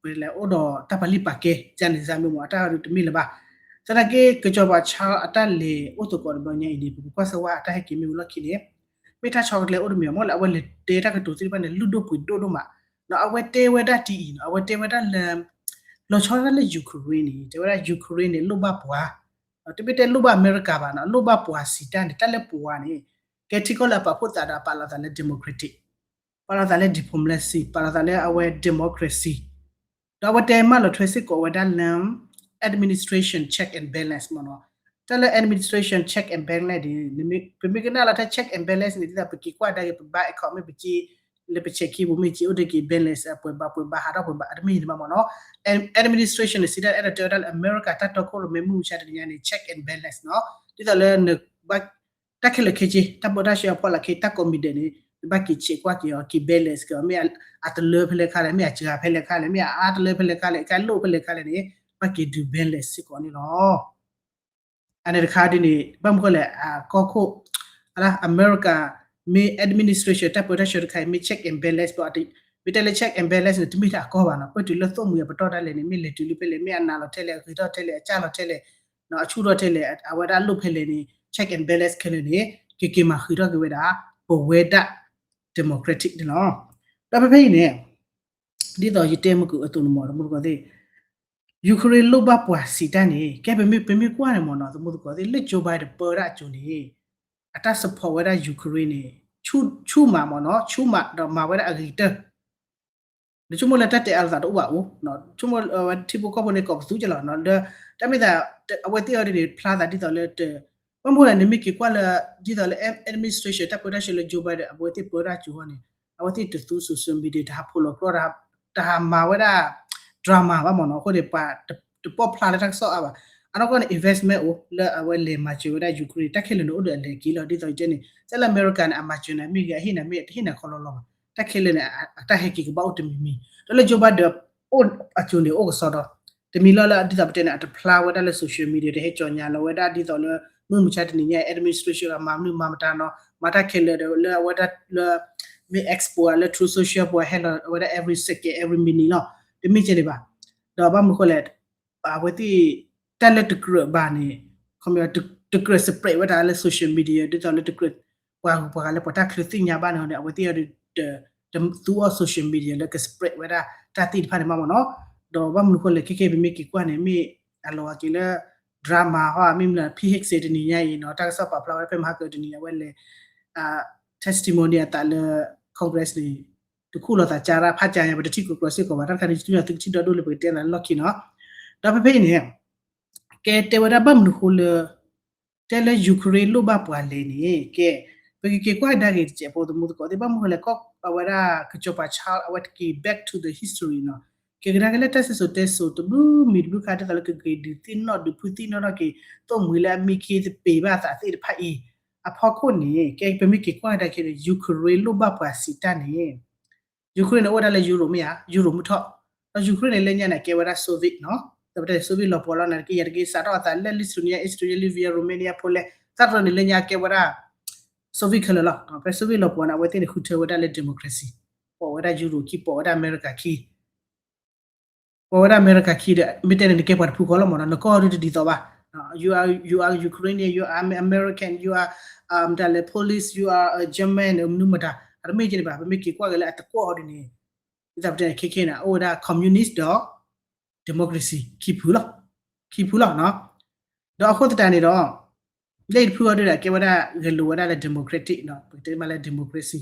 ပလဲၤအိၣ်ဒီးတၢ်ပာ်လံာ်ပာ်ကဲ ကန့ၣ်စၢ်မ့ၢ်မ့ၢ် အတၢ်ဒုးတမ့ၢ်လၢၤဘၣ်. သနာ်က့ ကစီၤပၤဆါအတၢ်လဲၤအိၣ်သကိးတဘျီညါအံၤန့ၣ် ပကကွၢ်စၢ်ဝဲအတၢ်ဟဲက့ၤမ့ၢ်ဝံၤလီၢ်ခံန့ၣ် မ့ၢ်တၢ်ဆီတလဲအိၣ်တမံၤမ့ၢ်လၢအဝဲလဲၤတဲတၢ်ကတိၤသ့ၣ်တဖၣ်န့ၣ် လုၢ်ဒိၣ်ပှ့ၤဒိၣ်ဒိၣ်မး ဒီးအဝဲတဲဝဲဒၣ်ဒ်အံၤနီၤ အဝဲတဲဝဲဒၣ်လၢ လီၤဆီဒၣ်တၢ်လၢ Ukraine န့ၣ် တဲဝဲဒၣ် Ukraine န့ၣ် လိၣ်ဘၣ်ပှၤ တမ့ၢ်တဲလိၣ်ဘၣ်အမဲရကၤဘၣ်နီၤ လိၣ်ဘၣ်ပှၤစံးတၢ်န့ၣ် တၢ်လၢပှၤန့ၣ် ကဲထံကီၢ်လၢအပာ်ဖှိၣ်သးဒီးအပာ်လီၤသးလၢ democratic ပာ်လီၤသးလၢ diplomacy ပာ်လီၤသးလၢအဝဲ democracy ဒီးအဝဲတဲမးလီၤထွဲစ့ၢ်ကီးဝဲဒၣ်လၢ administration check and balance မ့ၢ်နီၤ တၢ်လၢ administration check and balance န့ၣ် ပမ့ၢ်ကနၣ်လီၤထဲ check and balance န့ၣ် ဒ်သိးပက့ၤကွၢ်ဒါက့ၤ ပဘါ account မ့ၢ်ပက့ၤ လၢပ check ခံပူၤမ့ၢ်က့ၤ အိၣ်တ့ၢ်က့ၤ balance အပှဲၤဘၣ်ပှဲၤဘၣ် ဟးထီၣ်ပှဲၤဘၣ် အတမ့ၢ်န့ၣ်ဘၣ်မ့ၢ်နီၤ administration န့ၣ် စံးတၢ်အဲၣ်ဒိးတဲဝဲဒၣ်လၢ အမဲရကၤတၢ်တီခိၣ်ရိၣ်မဲမုၢ်မဆါတနံၤညါန့ၣ် check and balance နီၤ ဒ်သိးလၢနဘၣ် တၢ်ခဲလၢာ်ခဲဆ့ တၢ်ပၢတၢ်ဆှၢအဖီလာ်ခဲ တၢ်ကိးမံၤဒဲးန့ၣ် နဘၣ်က့ၤဆဲးကွၢ်က့ၤအီၤ က့ၤ balance က့ၤအီၤ မ့ၢ်အတလၢဖဲလဲၣ်ခါလဲၣ် မ့ၢ်အစှၤဖဲလဲၣ်ခါလဲၣ် မ့ၢ်အအါတလၢဖဲလဲၣ်ခါလဲၣ် ကလိၣ်ဖဲလဲၣ်ခါလဲၣ်န့ၣ် ဘၣ်က့ၤဒုး balance စ့ၢ်ကီးန့ၣ်လီၤ. အန့ၣ်တခါဒ်န့ၣ် ဘၣ်မနုၤဃိလဲၣ် အကီၢ်ခိၣ် အမဲရကၤ မ့ၢ် administration တၢ်ပၢတၢ်ဆှၢတခါအံၤ မ့ၢ် check and balance ဘၣ် မ့ၢ်တဲလၢ check and balance န့ၣ် တမ့ၢ်တၢ်အကီဘၣ်နီၤ ပတုၤလၢသိၣ်မှံၤအပတီၢ်ဒၣ်လဲာ်န့ၣ် မ့ၢ်လဲၤတုၤလံဖဲလဲၣ် မ့ၢ်အနာ်လီၤထဲလဲၣ် အဂ့ၤထီၣ်ထဲလဲၣ် အစၢ်လီၤထဲလဲၣ် အဆူၣ်ထီၣ်ထဲလဲၣ် အဝဲဒၣ်လိၣ်ဖဲလဲၣ်န့ၣ် check and balance ခဲလၢာ်န့ၣ် ကက့ၤမၤဃံးထီၣ်က့ၤဝဲဒၣ် ပဝဲဒၣ် democratic န့ၣ်လီၤ. ဒီးဖဲဖဲအံၤန့ၣ် ဒ်သိးယတဲမုၢ်ကအိၣ်အသိးန့ၣ်မ့ၢ် တမူတကိးသ့ၣ် Ukraine လိၣ်ဘၣ်ပှၤစံးတၢ်န့ၣ် ကဲပမ့ၢ်ကွၢ်န့ၣ်မ့ၢ်နီၤ တမူတကိးသ့ၣ် လၢ Joe Biden ပၢတၢ်အစိၤန့ၣ် အတၢ် support ဝဲဒၣ် Ukraine န့ၣ် ဆူၣ်မးမ့ၢ်နီၤ ဆူၣ်မးဒီးမၤဝဲဒၣ်အဂ့ၤကတၢၢ် နဆိကမိၣ်လၢတၢ်တဲအါလိာ်သးတအိၣ်ဘၣ်အိၣ် ဆိကမိၣ်ဝဲထံဖိကီၢ်ဖိန့ၣ် ကိးပသူကလီၤနီၤ ဒီးတၢ်မ့ၢ်သး အဝဲသ့ၣ်အီၤဒ်န့ၣ် ဖျါသးဒ်သိးလၢ ဘၣ်မနုၤလဲၣ် နမ့ၢ်က့ၤကွၢ်လၢ ဒ်သိးလၢ administration တၢ်ပၢတၢ်ဆှၢလၢ Joe Biden အဝဲသ့ၣ်ပၢတၢ်စိၤအီၤန့ၣ် အဝဲသ့ၣ်တသူ social media တဟးဖိးလီၤကျိ တဟးမၤဝဲဒၣ် drama ဘၣ်မ့ၢ်နီၤ အဃိန့ၣ် ပှၤတပီၢ်ဖျါလၢတၢ်ကစီၣ်အါဘၣ် အနီၢ်ကီၢ်န့ၣ် investment အိၣ်လၢအဝဲလဲၤမၤစၢၤဝဲဒၣ် Ukraine တၢ်ခဲလၢာ်န့ၣ်အိၣ်ဒီးအလဲၤက့ၤလီၤ ဒ်သိးယတဲန့ၣ် စဲလၢအမဲရကၤန့ၣ် အမၤစၢၤန့ၣ် မ့ၢ်ဂ့ၤ အဟ့ၣ်နၤမ့ၢ်တဟ့ၣ်နၤခီလီၤလီၤဘၣ် တၢ်ခဲလၢာ်န့ၣ် အတၢ်ဟဲက့ၤကဘၣ်အိၣ်တမံၤမံၤ ဒီးလၢ Joe Biden အိၣ်အစိၤန့ၣ် အိၣ်ကစီဒီ တမံၤလီၤလၢဒ်သိးပတဲန့ၣ် အတဖျါဝဲဒၣ်လၢ social media တဟဲကၠီၤညါလီၤဝဲဒၣ်ဒ်သိးလၢ မုၢ်မဆါတနံၤညါ administration အမၤမနုၤမၤမတၤနီၤ မၤတၢ်ခဲလၢာ်ဒီးလၢအဝဲဒၣ်လၢ မ့ၢ် expose လၢ through social ပှၤဟဲလီၤဝဲဒၣ် every second every minute လီၤ တမ့ၢ်ကဲန့ၣ်ဘၣ် ဒီးဘၣ်မနုၤဃိလဲၣ် အဝဲသ့ၣ် တၢ်လၢတကြၢးဘၣ်န့ၣ် ခီပညီ တကြၢး spread ဝဲဒၣ်လၢ social media ဒ်သိးလၢတကြၢး ပှၤဂုၤပှၤဂၤလၢပှၤတၢ်ချုးသ့ၣ်ညါဘၣ်န့ၣ်ဒီး အဝဲသ့ၣ်အီၤဒီး တသူအီၤ social media လၢက spread ဝဲဒၣ်တၢ်သ့ၣ်တဖၣ်န့ၣ်မ့ၢ်နီၤ ဒီးဘၣ်မနုၤဃိလဲၣ် ခဲကဲပမ့ၢ်က့ၤကွၢ်န့ၣ် မ့ၢ်အလီၤဂာ်က့ၤလၢ drama ဟီ မ့ၢ်မနုၤ ဖံဟ့ၣ်စ့တနံၤညါအံၤနီၤ တၢ်ကစီၣ်ပာ်ဖျါဝဲဒၣ်ဖဲမဟါကအၢတနံၤညါ အဝဲလဲၤ testimony အသးလၢ Congress န့ၣ် တခူၣ်လိာ်သးကါရၢ် ဖးကါညါ ပတထံၣ်ကီးကီးစ့ၢ်ကီးဘၣ် တၢ်တခါန့ၣ် ယတူၢ်ယၤသုကထံၣ်ဒီဒိၣ်လၢပကတဲနၤလၢလီၢ်ခံနီၤ ဒီးဖဲဖဲအံၤန့ၣ် ကဲတဲဝဲဒၣ်ဘၣ်မနုၤဃိလၢ တဲလၢ Ukraine လိၣ်ဘၣ်ပှၤလဲၣ်န့ၣ် ကဲ ပကက့ၤကွၢ်ကဒါက့ၤတစဲးဖိသမူသကိးသ့ၣ် ဘၣ်မနုၤဃိလဲၣ် ကီၢ်အဝဲဒၣ် ကစီၤပၤဆါအဝဲတက့ၤ back to the history နီၤ က့ၤကဒါက့ၤလၢတၢ်စံၣ်စိၤတဲစိၤတဘျုးမံၤတဘျုးခါ ဒ်သိးလၢကက့ၤဒုးသ့ၣ်နီၣ်ဒုးဖုသ့ၣ်နီၣ်ထီၣ်က့ၤ သိၣ်မှံၤလၢအမံခ့သပ့ၤဘၣ်အသးသ့ၣ်တဖၣ်အံၤ အဖီခိၣ်န့ၣ် ကဲပမ့ၢ်က့ၤကွၢ်ကဒါက့ၤဒီး Ukraine လိၣ်ဘၣ်ပှၤစံးတၢ်န့ၣ် Ukraine န့ၣ်အိၣ်ဝဲဒၣ်လၢ Europe မ့ၢ်ဧါ Europe မုၢ်ထီၣ် ဒီး Ukraine န့ၣ် လၢညါန့ၣ် အကဲဝဲဒၣ် Soviet နီၤ, ဒီးပတဲ Soviet လီၤပှီၢ်လီၤ နာ်သက့ ယၤတက့ စးထီၣ်အသးလၢ Lithuania, Estonia, Latvia, Romania, Poland စးထီၣ်န့ၣ် လၢညါကဲဝဲဒၣ် Soviet ခဲလၢာ်လီၤ. ဖဲ Soviet လီၤပှီၢ်န့ၣ် အဝဲသ့ၣ်န့ၣ် ဃုထၢဝဲဒၣ်လၢ democracy, ပိာ်ဝဲဒၣ် Europe ခံ, ပိာ်ဝဲဒၣ် America ခံ ပိာ်ဝဲဒၣ် America ခံဒီး မ့ၢ်တဲန့ၣ် နကဲပှၤတဖုဃီလီၤမ့ၢ်နီၤ, နကီၢ်ဒုတဒ်သိးဘၣ်. You are, you are Ukrainian, you are American, you are မတၤလဲၣ် Polish, you are German, မနုၤမတၤ အတမ့ၢ်ကဲန့ၣ်ဘၣ်. ပမ့ၢ်က့ၤကွၢ်က့ၤလၢအတကွီၢ်ဟီဒ်န့ၣ် ဒ်သိးပတဲန့ၣ် ခဲခဲန့ၣ် အိၣ်ဝဲဒၣ် communist ဒီး democracy ခံဖုလီၤ, ခံဖုလီၤနီၤ. ဒီးအဃိသတးန့ၣ်ဒီး လၢအံၤတဖုအီၤဒုဒီး အကဲဝဲဒၣ် ဂဲၤလိာ်ဝဲဒၣ်လၢ democratic နီၤ, ပကတဲမးလၢ democracy.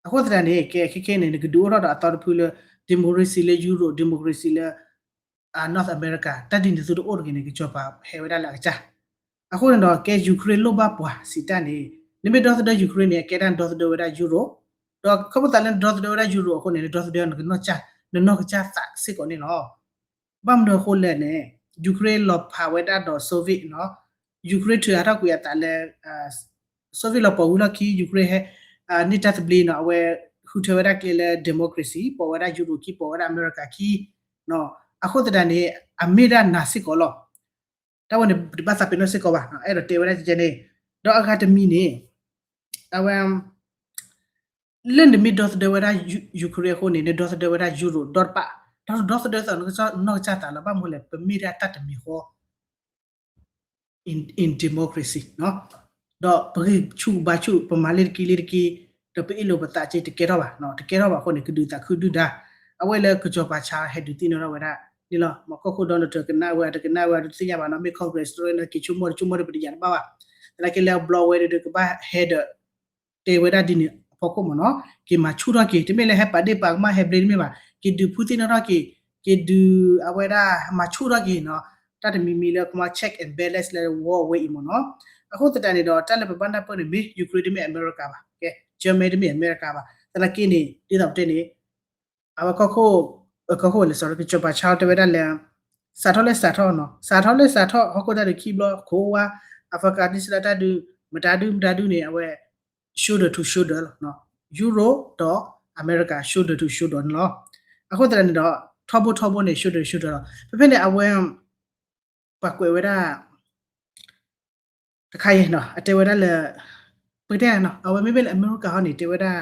အဃိသတးန့ၣ် ကဲခဲခဲန့ၣ် နကဒုးအိၣ်ထီၣ်ဒီးအသီတဖုလၢ democracy လၢ Europe, democracy လၢ North America တၢ်ဒ်န့ၣ်သုတအိၣ်တဂ့ၤန့ၣ် ကစီၤပၤဟဲဝဲဒၣ်လၢအကစၢ်. အဃိန့ၣ်ဒီး ကဲ Ukraine လိၣ်ဘၣ်ပှၤစံးတၢ်န့ၣ် နမ့ၢ်ဒီသဒၢ Ukraine န့ၣ် အကဲဒၣ်နဒီသဒၢဝဲဒၣ် Europe, ဒီးခီဖျိသးလၢနဒီသဒၢဝဲဒၣ် Europe အဃိန့ၣ် နဒီသဒၢနကနီၢ်ကစၢ်, နနီၢ်ကစၢ်သးစ့ၢ်ကီးန့ၣ်လီၤ. ဘၣ်မနုၤအဃိလဲၣ်န့ၣ် Ukraine လီၤဖးဝဲဒၣ်ဒီး Soviet နီၤ, Ukraine ထုးဟးထီၣ်ကွံာ်အသးလၢ Soviet လီၤပှီၢ်ဝံၤလီၢ်ခံ Ukraine ဟဲ န့ၢ်တၢ်သဘျ့နီၤ, အဝဲဃုထၢဝဲဒၣ်ကျဲလၢ democracy, ပိာ်ဝဲဒၣ် Europe ခံ, ပိာ်ဝဲဒၣ် America ခံနီၤ. အဃိသတးန့ၣ် အမ့ၢ်ဒၣ်နၤစ့ၢ်ကီးလီၤ. တၢ်ဝဲန့ၣ် ပတဘၣ်သးပ့ၤနီၣ်စ့ၢ်ကီးဘၣ်, အဲၣ်ဒိးတဲဝဲဒၣ်ကဲန့ၣ်, ဒီးအဂၤတမံၤန့ၣ် အဝဲ လၢနမ့ၢ်ဒီသဒၢဝဲဒၣ် Ukraine အဃိန့ၣ် နဒီသဒၢဝဲဒၣ် Europe ဒီတပၣ်, ဒီသဒၢသးနနီၢ်ကစၢ်သးလီၤ. ဘၣ်မနုၤလဲၣ် ပမ့ၢ်ဒၣ်တၢ်တမံၤဃီ in democracy နီၤ, ဒီးပဂံၢ်ဆူၣ်ဘါဆူၣ် ပမၤလ့ၤတက့ၤလ့ၤတက့ၤ, ဒီးပအ့ၣ်လိာ်ပသးက့တကဲထီၣ်ဘၣ်, တကဲထီၣ်ဘၣ်အဃိန့ၣ် ကဒုးသးခုဒုၣ်ဒါ, အဝဲလၢကစီၤပၤဆါဟဲဒုးသ့ၣ်နီၣ်ထီၣ်ဝဲဒၣ်န့ၣ်လီၤ. မ့ၢ်ကီၢ်ခိၣ် Donald Trump ကနၣ်ဝဲတကနၣ်ဝဲတသ့ၣ်ညါဘၣ်နီၤ, မ့ၢ် Congress တရၢလၢက့ၤဆိကမိၣ်တဆိကမိၣ်ဒီး ပတယၤတဘၣ်ဘၣ်, သနာ်က့လၢအဘျီဝဲဒီး ကဘၣ်ဟဲဒီး တဲဝဲဒၣ်ဒ်န့ၣ်အဖီခိၣ်မ့ၢ်နီၤ, က့ၤမၤဆူၣ်ထီၣ်က့ၤ, တမ့ၢ်လၢဟဲပာ်ဒ့ၣ်ပာ်ကမၣ်ဟဲဘျ့တမ့ၢ်ဘၣ်, က့ၤဒုးဖုသ့ၣ်နီၣ်ထီၣ်က့ၤ, က့ၤဒုးအဝဲဒၣ်မၤဆူၣ်ထီၣ်က့ၤနီၤ, တၢ်တမံၤမံၤလၢကမၤ check and balance လၢဝီအဝဲအံၤမ့ၢ်နီၤ. အဃိသတးန့ၣ်ဒီး တၢ်လၢပဘၣ်နၢ်ပၢၢ်န့ၣ် မ့ၢ် Ukraine တမ့ၢ် America ဘၣ်, ကဲ Germany တမ့ၢ် America ဘၣ်, သနာ်က့န့ၣ် ဒ်သိးပတဲန့ၣ် အဝဲကီၢ်ခိၣ် ကီၢ်ခိၣ်ဝဲလဲၣ် sorry ကစီၤပၤဆါတဲဝဲဒၣ်လၢ စးထီၣ်လၢစးထီၣ်နီၤ, စးထီၣ်လၢစးထီၣ် ဟီၣ်ခိၣ်တၢ်ဒုးခံဘျီ ခိဝါ Afghanistan တၢ်ဒုး မတၤဒုမတၤဒုန့ၣ် အဝဲ shoulder to shoulder လီၤ, Europe ဒီး America shoulder to shoulder န့ၣ်လီၤ. အဃိသတးန့ၣ်ဒီး ထီဘိထီဘိန့ၣ် shoulder to shoulder လီၤ. ဖဲဖဲန့ၣ် အဝဲ ပှၤကွဲးဝဲဒၣ် တခါအံၤနီၤ အတဲဝဲဒၣ်လၢ ပကတဲနီၤ အဝဲမ့မ့ၢ်လၢ America ဟီန့ၣ် တဲဝဲဒၣ်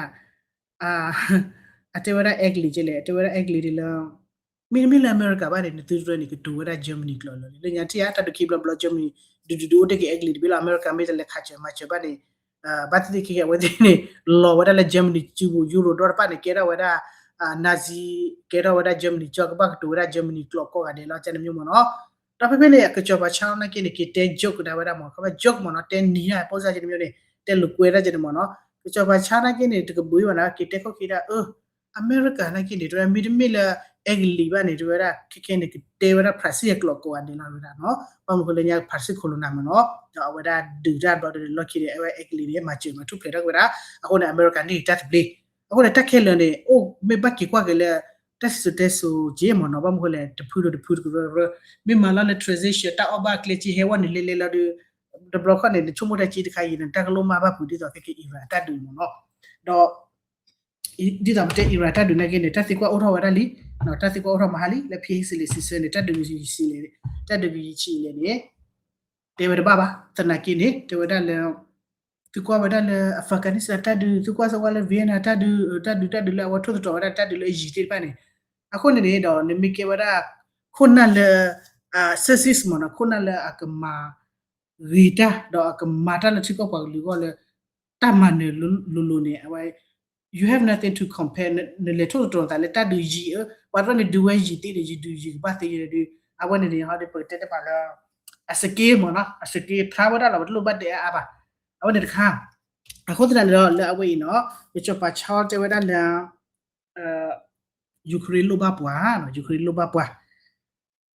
အတဲဝဲဒၣ် ugly ကဲလဲၣ် အတဲဝဲဒၣ် ugly ဒ်လၢ မ့တမ့ၢ်လၢ America ဘၣ်န့ၣ် နသုတရၢန့ၣ် ကတိၤဝဲဒၣ် Germany ကျိာ်လီၤ. လၢညါထံၣ်ဧါ တၢ်ဒုးခံဘျီဘျီ Germany ဒုးဒုးဒုးအိၣ်တ့ၢ်က့ၤ ugly တဘ့ၣ်လီၤ. America မ့ၢ်တလဲၤခးစၢၤမၤစၢၤဘၣ်န့ၣ် ဘၣ်သ့ၣ်သ့ၣ်ခဲကဲအဝဲသ့ၣ်န့ၣ် လီၤဝဲဒၣ်လၢ Germany စုပူၤ Europe ဒီတဖၣ်န့ၣ် ကဲထီၣ်ဝဲဒၣ် Nazi ကဲထီၣ်ဝဲဒၣ် Germany ကၠီ ကဘၣ်ကတိၤဝဲဒၣ် Germany ကျိာ်ကိးဂၤဒဲးလီၤ ကဲန့ၣ်မ့ၢ်မ့ၢ်နီၤ. ဒီးဖဲဖဲန့ၣ် ကစီၤပၤဆါနာ်က့န့ၣ် က့ၤတဲ joke ကဒါဝဲဒၣ်မ့ၢ် ကဘၣ် joke မ့ၢ်နီၤ တဲနံၤယါ ပိစါကဲန့ၣ်မ့ၢ်န့ၣ် တဲလိာ်ကွဲဒၣ်ကဲန့ၣ်မ့ၢ်နီၤ. ကစီၤပၤဆါနာ်က့န့ၣ် တကဘုးဘၣ်နီၤ က့ၤတဲခိၣ်ခံဒၣ် အၢ America နာ်က့န့ၣ် တဝဲမ့တမ့ၢ်လၢ ugly ဘၣ်န့ၣ် တဝဲဒၣ် ခဲခဲန့ၣ် ကတဲဝဲဒၣ် ဖရၣ်စံၣ်အကျိာ်ကိးဂၤဒဲးလီၤဝဲဒၣ်နီၤ. ဘၣ်မနုၤဃိလၢညါ ဖရၣ်စံၣ် colonial မ့ၢ်နီၤ ဒီးအဝဲဒၣ်ဒုးတၢ်ဘျီဒီးလီၢ်ခံန့ၣ် အဝဲ ugly န့ၣ် မၤစၢၤမၤထူၣ်ဖျဲးထီၣ်က့ၤဝဲဒၣ် အဃိန့ၣ် America န့ၢ်တၢ်သဘျ့ အဃိန့ၣ် တၢ်ခဲလၢာ်န့ၣ် အိၣ်မ့ၢ်ဘၣ်က့ၤကွၢ်က့ၤလၢ တၢ်စံၣ်စိၤတဲစိၤက့မ့ၢ်နီၤ ဘၣ်မနုၤဃိလဲၣ် တဖုဒီးတဖုတကရၢကရၢ မ့ၢ်မၤလီၤလၢ transition တၢ်အီၣ်ဘၣ်ကျဲက့ဟဲဝဲန့ၣ်လဲၤလဲၤလီၤဒီး တဘျီခီန့ၣ် နဆိကမိၣ်တၢ်က့တခါအံၤန့ၣ် တၢ်ကလိၣ်မၢ်ဘၣ်ပူၤဒ်သိးခဲက့ Iran အတၢ်ဒုးမ့ၢ်နီၤ ဒီး ဒ်သိးပတဲ Iran တၢ်ဒုးနာ်က့န့ၣ် တၢ်သံကွၢ်အိၣ်ထီၣ်ဝဲဒၣ်လံ တၢ်သံကွၢ်အိၣ်ထီၣ်မဟါလံ လၢ ဖဲဟံၣ်စံးလံ စံးဆၢန့ၣ် တၢ်ဒုးကယံၤဆံးလဲၣ် တၢ်ဒုးကယံၤဆံးလဲၣ်န့ၣ် တဲဝဲတဘၣ်ဘၣ် သနာ်က့န့ၣ် တဲဝဲဒၣ်လၢ သုကွၢ်ဝဲဒၣ်လၢ Afghanistan တၢ်ဒုး သုကွၢ်စ့ၢ်ကီးလၢ Vietnam တၢ်ဒုး တၢ်ဒုး တၢ်ဒုးလၢအဝဲထိၣ်သတြီၤဝဲဒၣ်တၢ်ဒုးလၢအယံၤသ့ၣ်တဖၣ်န့ၣ် အဃိန့ၣ်န့ၣ်ဒီး နမ့ၢ်ကဲဝဲဒၣ် ခိၣ်နၢ်လၢ sexist မ့ၢ်နီၤ ခိၣ်နၢ်လၢအကမၤ ဂ့ၤတၢ် ဒီးအကမၤတၢ်လၢထံကီၢ်ပှၤကလုာ်အဂီၢ်လၢ တၢ်မၤနၢၤလိၤလိၤန့ၣ် အဝဲ you have nothing to compare နလဲၤထိၣ်သတြီၤသးလၢတၢ်ဒုးယံၤဧၢ ပှၤတဖၣ်န့ၣ်ဒုးဝဲယံၤသ့န့ၣ် ယဒုးယံၤကဘၣ်သ့ယဲဒုး အဝဲန့ၣ်န့ၣ် ဟီဒ်ပကတဲတပၤလၢ အ scale မ့ၢ်နီၤ အ scale ထါဝဲဒၣ်လီၤ ပတလိၣ်ဘၣ်တဲအါအါဘၣ် အဝဲန့ၣ်တခါ အဃိသတးန့ၣ်ဒီး လၢအဝဲအံၤနီၤ ကစီၤပၤဆါတဲဝဲဒၣ်လၢ Ukraine လိၣ်ဘၣ်ပှၤနီၤ Ukraine လိၣ်ဘၣ်ပှၤ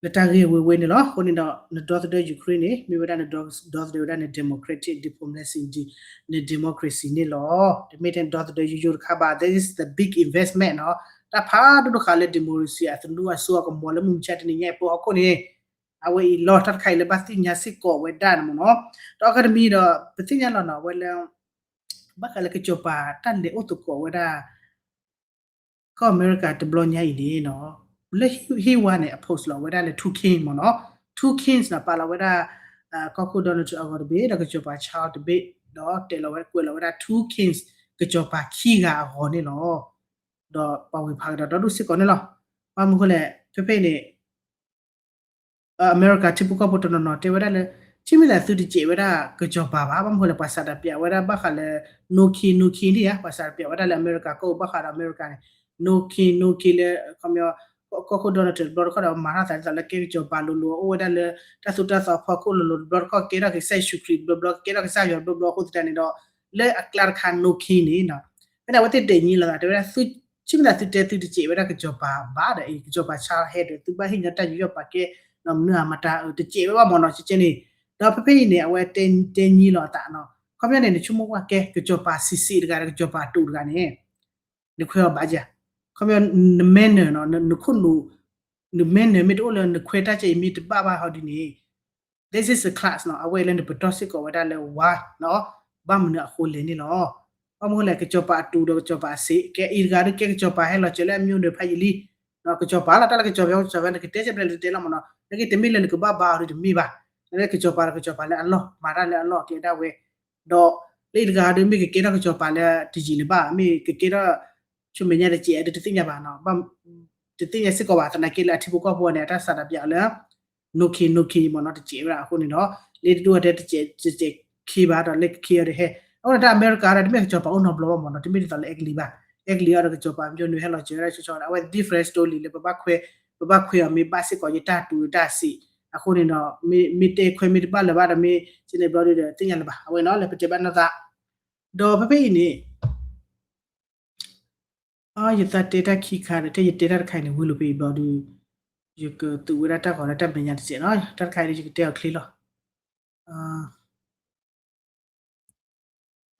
လၢတၢ်ဂ့ၢ်ဝဲဝဲန့ၣ်လီၤ. အဃိန့ၣ်ဒီး နဒီသဒၢ Ukraine န့ၣ် မ့ၢ်ဝဲဒၣ်နဒီသဒၢဝဲဒၣ်န democratic diplomacy န democracy န့ၣ်လီၤ. တမ့ၢ်ထဲနဒီသဒၢယိယိတခါဘၣ် that is the big investment နီၤ တၢ်ဖးဒိၣ်တခါလၢ democracy အသနူအစိအကမီၤလၢမုၢ်မဆါတနံၤညါအံၤပအိဟီၣ်ခိၣ်န့ၣ် အဝဲအံၤလီၤတၢ်တခါအံၤလၢဘၣ်သ့ၣ်ညါစ့ၢ်ကီးဝဲဒၣ်န့ၣ်မ့ၢ်နီၤ. ဒီးအဂၤတမံၤဒီး ပသ့ၣ်ညါလီၤနီၤ အဝဲလၢ ဘၣ်ဃးလၢကစီၤပၤတၢ်လဲၤအိၣ်သကိးဝဲဒၣ် ကီၢ်အမဲရကၤတဘျီညါအံၤန့ၣ်နီၤ လၢဟံၣ်ဝါန့ၣ် အ post လီၤဝဲဒၣ်လၢ two Kings မ့ၢ်နီၤ, two Kings နီၤ ပာ်လီၤဝဲဒၣ် ကီၢ်ခိၣ် Donald Trump အဂီၤတဘ့ၣ် ဒီးကစီၤပၤ Charles တဘ့ၣ် ဒီးတဲလီၤဝဲ ကွဲးလီၤဝဲဒၣ် two Kings ကစီၤပၤခံဂၤအဂီၤန့ၣ်လီၤ. ဒီးပှၤဝ့ၤဖးကဒီးဒီဒူၣ်စ့ၢ်ကီးန့ၣ်လီၤ. ဘၣ်မနုၤဃိလဲၣ် ဖဲဖဲအံၤန့ၣ် အမဲရကၤထံဖိကီၢ်ဖိတနီၤနီၤ တဲဝဲဒၣ်လၢ ထံၣ်မ့ၢ်သးသုတစဲးဝဲဒၣ်ကစီၤပၤဘၣ်, ဘၣ်မနုၤဃိလဲၣ် ပှၤစးတပျးဝဲဒၣ်ဘၣ်ဃးလၢ no king, no king ဒ်ဧါ, ပှၤစးတပျးဝဲဒၣ်လၢအမဲရကၤကီၢ်ပူၤဘၣ်ဃးဒီးအမဲရကၤန့ၣ် no king, no king လၢ ခီပညီ ကီၢ်ခိၣ် Donald Trump တဘျီတခီၣ်ဒီး မၤထီၣ်သးဒ်သိးလၢကဲကစီၤပၤလိၤလိၤ အိၣ်ဝဲဒၣ်လၢ တၢ်သိၣ်တၢ်သီဖီခိၣ်လိၤလိၤ တဘျီတခီၣ်ကဲထီၣ်က့ၤကစၢ်ယ့ၣ်ၡူးခရံာ်တဘျီဘျီ ကဲထီၣ်ကစၢ်ယွၤတဘျီဘျီအဃိသတးန့ၣ်ဒီး လၢအကျါတခါ no king န့ၣ် ဖဲန့ၣ် အဝဲသ့ၣ်ဒဲးညံလိာ်သး တဲဝဲဒၣ် ထံၣ်မ့ၢ်သးသုတဲသုတစဲးဝဲဒၣ်ကစီၤပၤဘၣ်ဒီး ကစီၤပၤ Charles ဟဲဒီး သုဘၣ်ဟ့ၣ်ညီတၢ်ယူးယီၣ်ပာ်ကဲ မနုၤအမတၤ တစဲးဝဲဘၣ်မ့ၢ်နီၤ ကဲန့ၣ်, ဒီးဖဲဖဲအံၤန့ၣ် အဝဲတဲညံလိာ်အသးနီၤ, ခီပညီန့ၣ် နဆိကမိၣ်ကွၢ်ကဲ ကစီၤပၤစံးစံးတဂၤဒီး ကစီၤပၤတူးတဂၤန့ၣ် နခွဲးအီၤဘၣ်ဧါ, ခီပညီ န manner နီၤ နခိၣ်နူာ် န manner မ့ၢ်တအိၣ်လၢနခွဲးတၢ်ကဲအံၤမ့ၢ်တဘၣ်ဘၣ်ဟီဒ်န့ၣ် this is a class နီၤ, အဝဲလၢနပတီၢ်စ့ၢ်ကီးဝဲဒၣ်လၢ why နီၤ, ဘၣ်မနုၤအဃိလဲၣ်န့ၣ်လီၤ. ဘၣ်မနုၤဃိလဲၣ် ကစီၤပၤအတူးဒီးကစီၤပၤအစံး ကဲအံၤတဂၤဒီးကဲကစီၤပၤဟဲလီၤစၢၤလၢအမျိုးနွယ်ဖးယံာ်လံ, ကစီၤပၤလီၤ တၢ်လၢကစီၤပၤ ကစီၤပၤ နကတဲစဲးဖဲလဲၣ်တတဲလီၤမ့ၢ်နီၤ, နကတမ့ၢ်လၢနကဘၣ်ဘါအီၤဒီးတမ့ၢ်ဘၣ်, လၢကစီၤပၤဒီးကစီၤပၤလၢအလီၢ် မၤတၢ်လၢအလီၢ်အကျဲဒၣ်ဝဲ, ဒီးလၢအံၤတဂၤဒီးမ့ၢ်ကကဲထီၣ်ကစီၤပၤလၢတယံာ်လၢၤဘၣ် မ့ၢ်ကကဲထီၣ် ဆူမဲာ်ညါတစဲးဒီးတသ့ၣ်ညါဘၣ်နီၤ, တသ့ၣ်ညါစ့ၢ်ကီးဘၣ် သနာ်က့လၢအထံဖိကီၢ်ဖိန့ၣ် အတၢ်စးတပျးအီၤလၢ no king, no king မ့ၢ်နီၤ တစဲးဝဲဒၣ်အဃိန့ၣ်ဒီး လၢတဒူၣ်အတဲတစဲး တစဲးခံဘၣ်ဒီးလၢကခံအီၤတဟဲ, အဃိန့ၣ်တၢ်အမဲရကၤဒီး တမ့ၢ်ကစီၤပၤအိၣ်နီတဘျီဘၣ်မ့ၢ်နီၤ, တမ့ၢ်ဒ်သိးလၢအဲကလံးဘၣ်, အဲကလံးအီၤဒီးကစီၤပၤမျိုးနွယ်ဟဲလီၤစၢၤဝဲဒၣ်ဆီဆီ အဝဲ different story လၢပဘၣ်ခွဲး, ပဘၣ်ခွဲးအီၤမ့ၢ်ဘၣ်စ့ၢ်ကီးယတၢ်တူးတၢ်စံး, အဃိန့ၣ်ဒီး မ့ၢ်တဲခွဲးမ့ၢ်တဘၣ်လၢၤဘၣ်ဒီးမ့ၢ်စ့န့ၣ်ဘျီဒီး သ့ၣ်ညါလၢၤဘၣ် အဝဲနီၤ လၢပတဲဘၣ်နီၢ်သး ဒီးဖဲဖဲအံၤန့ၣ် ယသးတဲတၢ်ခံခါဒီး ထဲယတဲတၢ်တခါအံၤန့ၣ် ဝံၤလိာ်ဖဲအံၤဘျီဒီး ယကသုးဝဲဒၣ်တၢ်ဂီၤလၢတၢ်မဲာ်ညါတစဲးနီၤ, တၢ်တခါအံၤဒီး ယကတဲအီၤချ့လီၤ.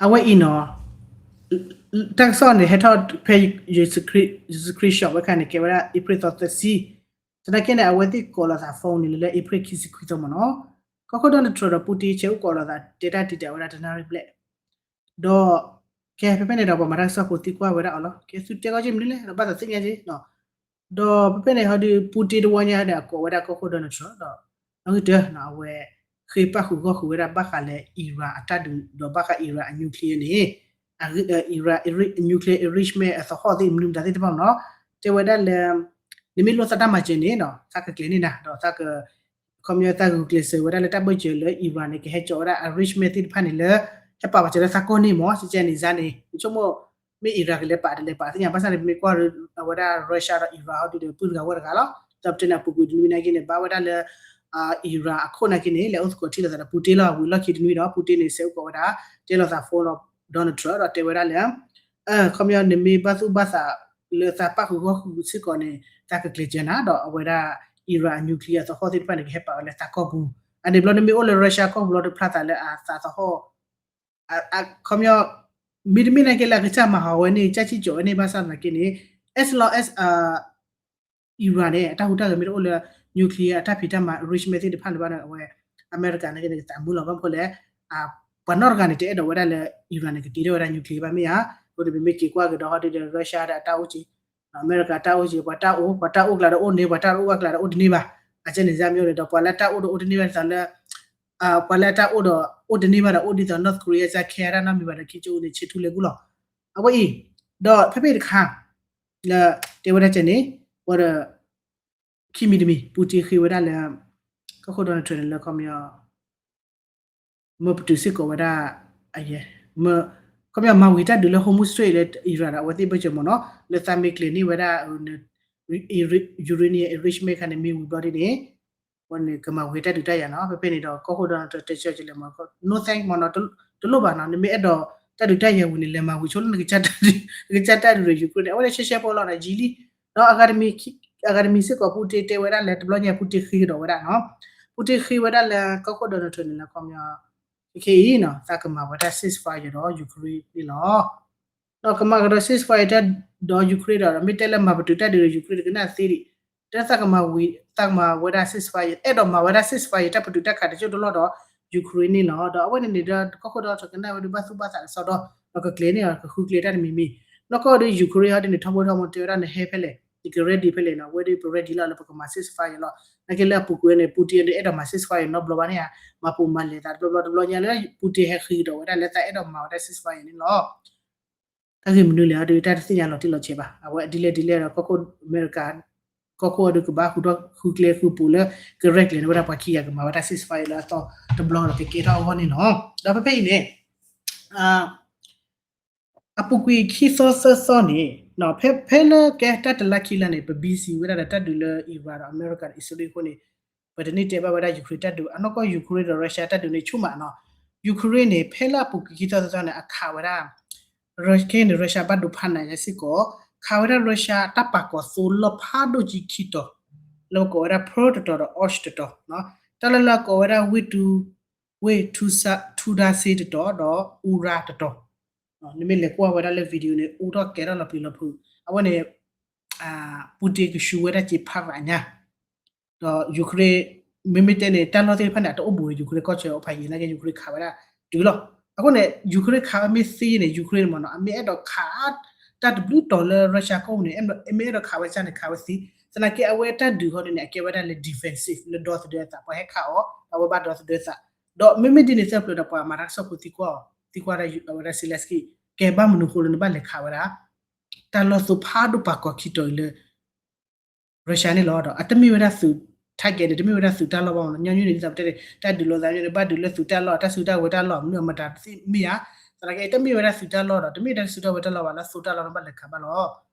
အဝဲအံၤနီၤ တၢ်ကစီၣ်န့ၣ် ဟဲထီၣ်ဖဲ ယ screenshot ဝဲခါန့ၣ် ကဲဝဲဒၣ် April သီသၢဆံ, သနာ်က့န့ၣ် အဝဲသ့ၣ်ကိးလိာ်သး phone န့ၣ်လၢ April ခံဆံခွံသီမ့ၢ်နီၤ, ကီၢ်ခိၣ် Donald Trump ဒီး Putin ဆဲးအိၣ်ကိးလိာ်သး တဲတၢ်တံာ်တာ်ဝဲဒၣ်တနၣ်ရံၣ်ဘျဲၣ် ဒီး ကဲ ဖဲဖဲန့ၣ်ဒီး ပှၤမၤတၢ်ကစီၣ်ဖိသံကွၢ်ဝဲဒၣ်အီၤလီၤ. ကဲ သုတဲကီၢ်က့မနုၤလဲၣ် ဒီးဘၣ်သးသ့ၣ်ညါက့နီၤ. ဒီးဖဲဖဲန့ၣ်ဟီဒီး Putin တဝီညါဒီး အကိးဝဲဒၣ်ကီၢ်ခိၣ် Donald Trump ဒီး အဂ့ၢ်တၢ်နီၤ အဝဲ ဃ့ပာ်ဃုာ်ဂီၢ်ဃုာ်ဝဲဒၣ်ဘၣ်ဃးလၢ Iran အတၢ်ဒုး ဒီးဘၣ်ဃး Iran အ nuclear န့ၣ် Iran nuclear enrichment အသဟီၣ်သ့ၣ်မနုၤမတၤသ့ၣ်တဖၣ်နီၤ တဲဝဲဒၣ်လၢ နမ့ၢ်လိၣ်သးတၢ်မၤစၢၤန့ၣ်နီၤ သးကကျဲၤန့ၢ်နၤ ဒီးသးက ခီပညီသးဂုာ်ကျဲးစၢးဝဲဒၣ်လၢတၢ်ဘၢၣ်စၢၤလၢ Iran န့ၣ် ကဟဲကၠီဝဲဒၣ် enrichment သ့ၣ်တဖၣ်န့ၣ်လၢ ဟဲပာ်ပာ်စၢၤလၢသးကီၢ်န့ၣ်မ့ၢ် ကကဲန့ၣ် စါန့ၣ် နဆိကမိၣ် မ့ၢ် Iran ကလဲၤပာ်တလဲၤပာ်သ့ၣ်ညါ ဘၣ်ဆၣ်န့ၣ် ပမ့ၢ်ကွၢ်အဝဲဒၣ် Russia ဒီး Iran ဟီဒုးဒီး ပုၢ်တဂၤဝဲၢ်တဂၤလီၤ. ဒီးပတဲန့ၣ် အပူၤကွံာ်တနွံနာ်က့န့ၣ် ဘၣ်ဝဲဒၣ်လၢ Iran အခိၣ်နာ်က့န့ၣ် လဲၤအိၣ်သကိးထံၣ်လိာ်သးဒီး Putin လီၤ. ဝံၤလီၢ်ခံတနွံဒီး Putin န့ၣ် ဆဲးအိၣ်ကိးဝဲဒၣ် တဲလိာ်သး phone ဒီး Donald Trump ဒီးတဲဝဲဒၣ်လၢ ခီပညီနမ့ၢ်ဘၣ်သူၣ်ဘၣ်သးလၢသးပာ်ဃုာ်ဂီၢ်ဃုာ်စ့ၢ်ကီးန့ၣ် သးကကျဲၤစၢၤနၤ ဒီးအဝဲဒၣ် Iran အ nuclear အသဟီၣ်သ့ၣ်တဖၣ်န့ၣ် ကဟဲပာ်ဝဲလၢသးကီၢ်ပူၤ. အန့ၣ်ဘျီနမ့ၢ်အိၣ်လၢ Russia ကီၢ်ပူၤလီၤ တဖျါသးလၢအသးသဟီၣ် ခီပညီ မ့တမ့ၢ်နာ်က့လၢအကစၢ်မၤဟးဂီၤဝဲန့ၣ် ကစၢ်စံၣ်ကၠီၤဝဲန့ၣ် ဘၣ်ဆၣ်သနာ်က့န့ၣ် as long as Iran န့ၣ် အတၢ်ဟူးတၢ်ဂဲၤမ့ၢ်တအိၣ်လၢ nuclear အတၢ်ဖံးတၢ်မၤ enrichment သ့ၣ်တဖၣ်လၢၤဘၣ်ဒီး အဝဲ အမဲရကၤနာ်က့န့ၣ် ကသးမုာ်လီၤ. ဘၣ်မနုၤဃိလဲၣ် ပှၤနီတဂၤန့ၣ် တအဲၣ်ဒိးဝဲဒၣ်လၢ Iran န့ၣ် ကတ့ထီၣ်ဝဲဒၣ် nuclear ဘၣ်မ့ၢ်ဧါ. အဃိန့ၣ် ပမ့ၢ်က့ၤကွၢ်ကဒီးဟီဒုးဒီး Russia ဒီးအတၢ်အိၣ်က့ၤ အမဲရကၤတၢ်အိၣ်က့ၤ ပှၤတၢ်အိၣ် ပှၤတၢ်အိၣ်ကျါဒီးအိၣ်န့ၣ် ပှၤတၢ်အိၣ်ဘၣ်ကျါဒီးအိၣ်တန့ၢ်ဘၣ်. အကဲန့ၣ် စါမ့ၢ်အိၣ်န့ၣ်ဒီး ပှၤလၢတၢ်အိၣ်ဒီးအိၣ်တန့ၢ်ဘၣ်ဒ်သိးလၢ ပှၤလၢတၢ်အိၣ်ဒီးအိၣ်တန့ၢ်ဘၣ်ဒီး အိၣ်ဒ်သိး North Korea စါ ခဲအတၢ်နီတမံၤဘၣ်ဒီး ခံကၠိန့ၣ် ဆဲးထူလဲၤကူၣ်လီၤ. အဝဲအံၤ ဒီးဖဲဖဲတခါ လၢတဲဝဲဒၣ်ကဲန့ၣ် ဝဲဒီး ခံမံၤတမံၤ Putin ဃ့ဝဲဒၣ်လၢ ကီၢ်ခိၣ် Donald Trump န့ၣ်လၢခီပညီ မၢပတုာ်စ့ၢ်ကီးဝဲဒၣ် အယဲ ခီပညီ မၤဝံၤတၢ်ဒုးလၢ Hormuz Strait လၢ Iran ဒီး အဝဲသ့ၣ်ဘၢၣ်စၢၤမ့ၢ်နီၤ လၢသးမ့ၢ်ကျဲၤန့ၢ်ဝဲဒၣ် uranium enrichment ခါန့ၣ် မ့ၢ်ဝံၤဘျီဒ်န့ၣ် ဝဲန့ၣ် ကမၤဝံၤတၢ်ဒုးတၢ်ယၤနီၤ. ဖဲဖဲန့ၣ်ဒီး ကီၢ်ခိၣ် Donald Trump တဲဆၢကလဲၣ်မ့ၢ် no thanks မ့ၢ်နီၤ တလိၣ်ဘၣ်နီၤ နမ့ၢ်အဲၣ်ဒိးတၢ်ဒုးတၢ်ယၤဝံၤန့ၣ် လဲၤမၤဝံၤဆိလၢနကစၢ်တၢ်ဒုး နကစၢ်တၢ်ဒုးဒီး Ukraine န့ၣ် အဝဲန့ၣ်ရှဲရှဲဖိလီၤနီၤ ယံာ်လံ ဒီးအဂၤတမံၤ အဂၤတမံၤစ့ၢ်ကီး Putin တဲဝဲဒၣ်လၢ တဘျီညါ Putin ဃ့ကဒီးဝဲဒၣ်နီၤ Putin ဃ့ဝဲဒၣ်လၢ ကီၢ်ခိၣ် Donald Trump န့ၣ်လၢခီပညီ ခဲအံၤနီၤ သးကမၤဝဲဒၣ် ceasefire ဒီး Ukraine န့ၣ်လီၤ. ဒီးကမၤကဒီး ceasefire တၢ်ဒီး Ukraine ဒီး မ့ၢ်တဲလၢမၤပတုာ်တၢ်ဒုးဒီး Ukraine တကနၣ်သ့ဒံး တဲသးကမၤဝံၤ သးကမၤဝဲဒၣ် ceasefire အဲၣ်ဒိးမၤဝဲဒၣ် ceasefire တၢ်ပတုာ်တၢ်ခးတစိၢ်တလီၢ်ဒီး Ukraine န့ၣ်လီၤ. ဒီးအဝဲန့ၣ်န့ၣ်ဒီး ကီၢ်ခိၣ်ဒီး တကနၣ်ဝဲဒၣ်ဘၣ်သူၣ်ဘၣ်သးကစီဒီး ဒီးကကျဲၤန့ၢ်အီၤ ကဃုကျဲၤတၢ်တမံၤမံၤ နီၢ်ကီၢ်ဒီး Ukraine ဟီဒ်န့ၣ် ထီဘိထီဘိတဲဝဲဒၣ်နဟဲဖဲလဲၣ် က ready ဖဲလဲၣ်နီၤ, ဝဲဒၣ်ပ ready လီၤလၢပကမၤ ceasefire လီၤ. နာ်က့လၢအပူၤကွံာ်န့ၣ် Putin ဒုးအဲၣ်ဒိးမၤ ceasefire နီတဘျီဘၣ်န့ၣ်ဧါ, မၤပူၤမၤလဲၤသးတဘျီဘျီတဘျီညါလၢ Putin ဟဲဃ့ကဒီးဝဲဒၣ်လၢသးအဲၣ်ဒိးမၤဝဲဒၣ် ceasefire န့ၣ်လီၤ. တၢ်ဂ့ၢ်မနုၤလဲၣ်အီၤဒုး တၢ်တသ့ၣ်ညါလီၤတံၢ်လီၤဆဲးဘၣ်. အဝဲဒ်လဲၣ်ဒ်လဲၣ်ဒီး ကီၢ်ခိၣ်အမဲရကၤ ကီၢ်ခိၣ်အီၤဒုးကဘၣ်ဃုကျဲဃုပူၤလၢ ကရဲၣ်ကျဲၤန့ၢ်ဝဲဒၣ် ပှၤခံဂၤကမၤဝဲဒၣ် ceasefire လၢအသီတဘျီဒီးကကဲထီၣ်အဂီၢ်န့ၣ်လီၤ. ဒီးဖဲဖဲအံၤန့ၣ် အပူၤကွံာ်ခံသီသၢသီန့ၣ် ဖဲလၢကဲတၢ်တလါခံလါန့ၣ် ပ busy ဝဲဒၣ်ဒီးတၢ်ဒုးလၢ Iran ဒီးအမဲရကၤဒီးအံၣ်စရ့လးအဃိန့ၣ် ပတန့ၢ်တဲဘၣ်ဝဲဒၣ် Ukraine တၢ်ဒုး အနီၢ်ကီၢ် Ukraine ဒီး Russia တၢ်ဒုးန့ၣ်ဆူၣ်မးနီၤ. Ukraine န့ၣ် ဖဲလၢအပူၤကွံာ်ခံသီသၢသီန့ၣ် အခးဝဲဒၣ် ခဲအံၤန့ၣ် Russia ဘၣ်ဒိဖးနးညါစ့ၢ်ကီး ခးဝဲဒၣ် Russia တၢ်ပာ်ကီၤသိလီၢ်ဖးဒိၣ်ကံခံတီၤ လၢပကိးဝဲဒၣ် Pur တတီၤဒီး Osh တတီၤ, တၢ်လၢလၢကိးဝဲဒၣ် ဝ့ၢ်ထူဒါစ့တတီၤဒီး အူရၤတတီၤ, နမ့ၢ်လဲၤကွၢ်ဝဲဒၣ်လၢ video န့ၣ် အိၣ်ထီၣ်ကဲထီၣ်လီၤပျံၤလီၤဖုး, အဝဲန့ၣ် Putin ကဆူးဝဲဒၣ်စ့ဖးဘၣ်ညါ ဒီး Ukraine မ့မ့ၢ်တဲန့ၣ် တၢ်လီၢ်သ့ၣ်တဖၣ်န့ၣ် အတအိၣ်ဘူးဒီး Ukraine ကီၢ်ဆၢအဖးယံာ်နာ်က့ Ukraine ခးဝဲဒၣ်တုၤလီၤ. အဃိန့ၣ် Ukraine ခးဝဲမ့ၢ်သ့န့ၣ် Ukraine မ့ၢ်နီၤ အမ့ၢ်အဲၣ်ဒိးခး တၢ်တဘျုးတီၤလၢ Russia ကီၢ်ပူၤန့ၣ် မ့ၢ်အဲၣ်ဒိးခးဝဲစၢ်န့ၣ် ခးဝဲသ့, သနာ်က့အဝဲတၢ်ဒုးဃီဒ်န့ၣ် အကဲဝဲဒၣ်လၢ defensive လၢဒီသဒၢအသး ပှၤဟဲခးအီၤ အဝဲဘၣ်ဒီသဒၢသး, ဒီးမ့မ့ၢ်ဒ်န့ၣ်သၢပျၢၤဒီး ပှၤမၤတၢ်ကစီၣ်ဖိသံကွၢ်အီၤ သံကွၢ်ဒၣ်ဝဲဒၣ် Zelenskyy ကဲဘၣ်မနုၤဃိလၢနဘၣ်လဲၤခးဝဲဒၣ် တၢ်လီၢ်သိဖးဒိၣ်ပာ်ကီၤခံတီၤအံၤလၢ Russia န့ၣ်လီၤ. ဒီးအတမ့ၢ်ဝဲဒၣ်သုး target န့ၣ် တမ့ၢ်ဝဲဒၣ်သုးတၢ်လီၢ်ဘၣ်မ့ၢ်နီၤ, ညီနုၢ်န့ၣ် ဒ်သိးပတဲန့ၣ် တၢ်ဒုးလီၤသးန့ၣ် ဘၣ်ဒုးလၢသုးတၢ်လီၢ် တၢ်စုတၢ်ဝဲၤတၢ်လီၢ် မနုၤအမတၤတသ့ၣ်မ့ၢ်ဧါ, သနာ်က့ တမ့ၢ်ဝဲဒၣ်သုးတၢ်လီၢ်ဒီး တမ့ၢ်တၢ်စုတၢ်ဝဲၤတၢ်လီၢ်ဘၣ် လၢသိတၢ်လီၢ်န့ၣ်ဘၣ်လဲၤခးဘၣ်လီၤ.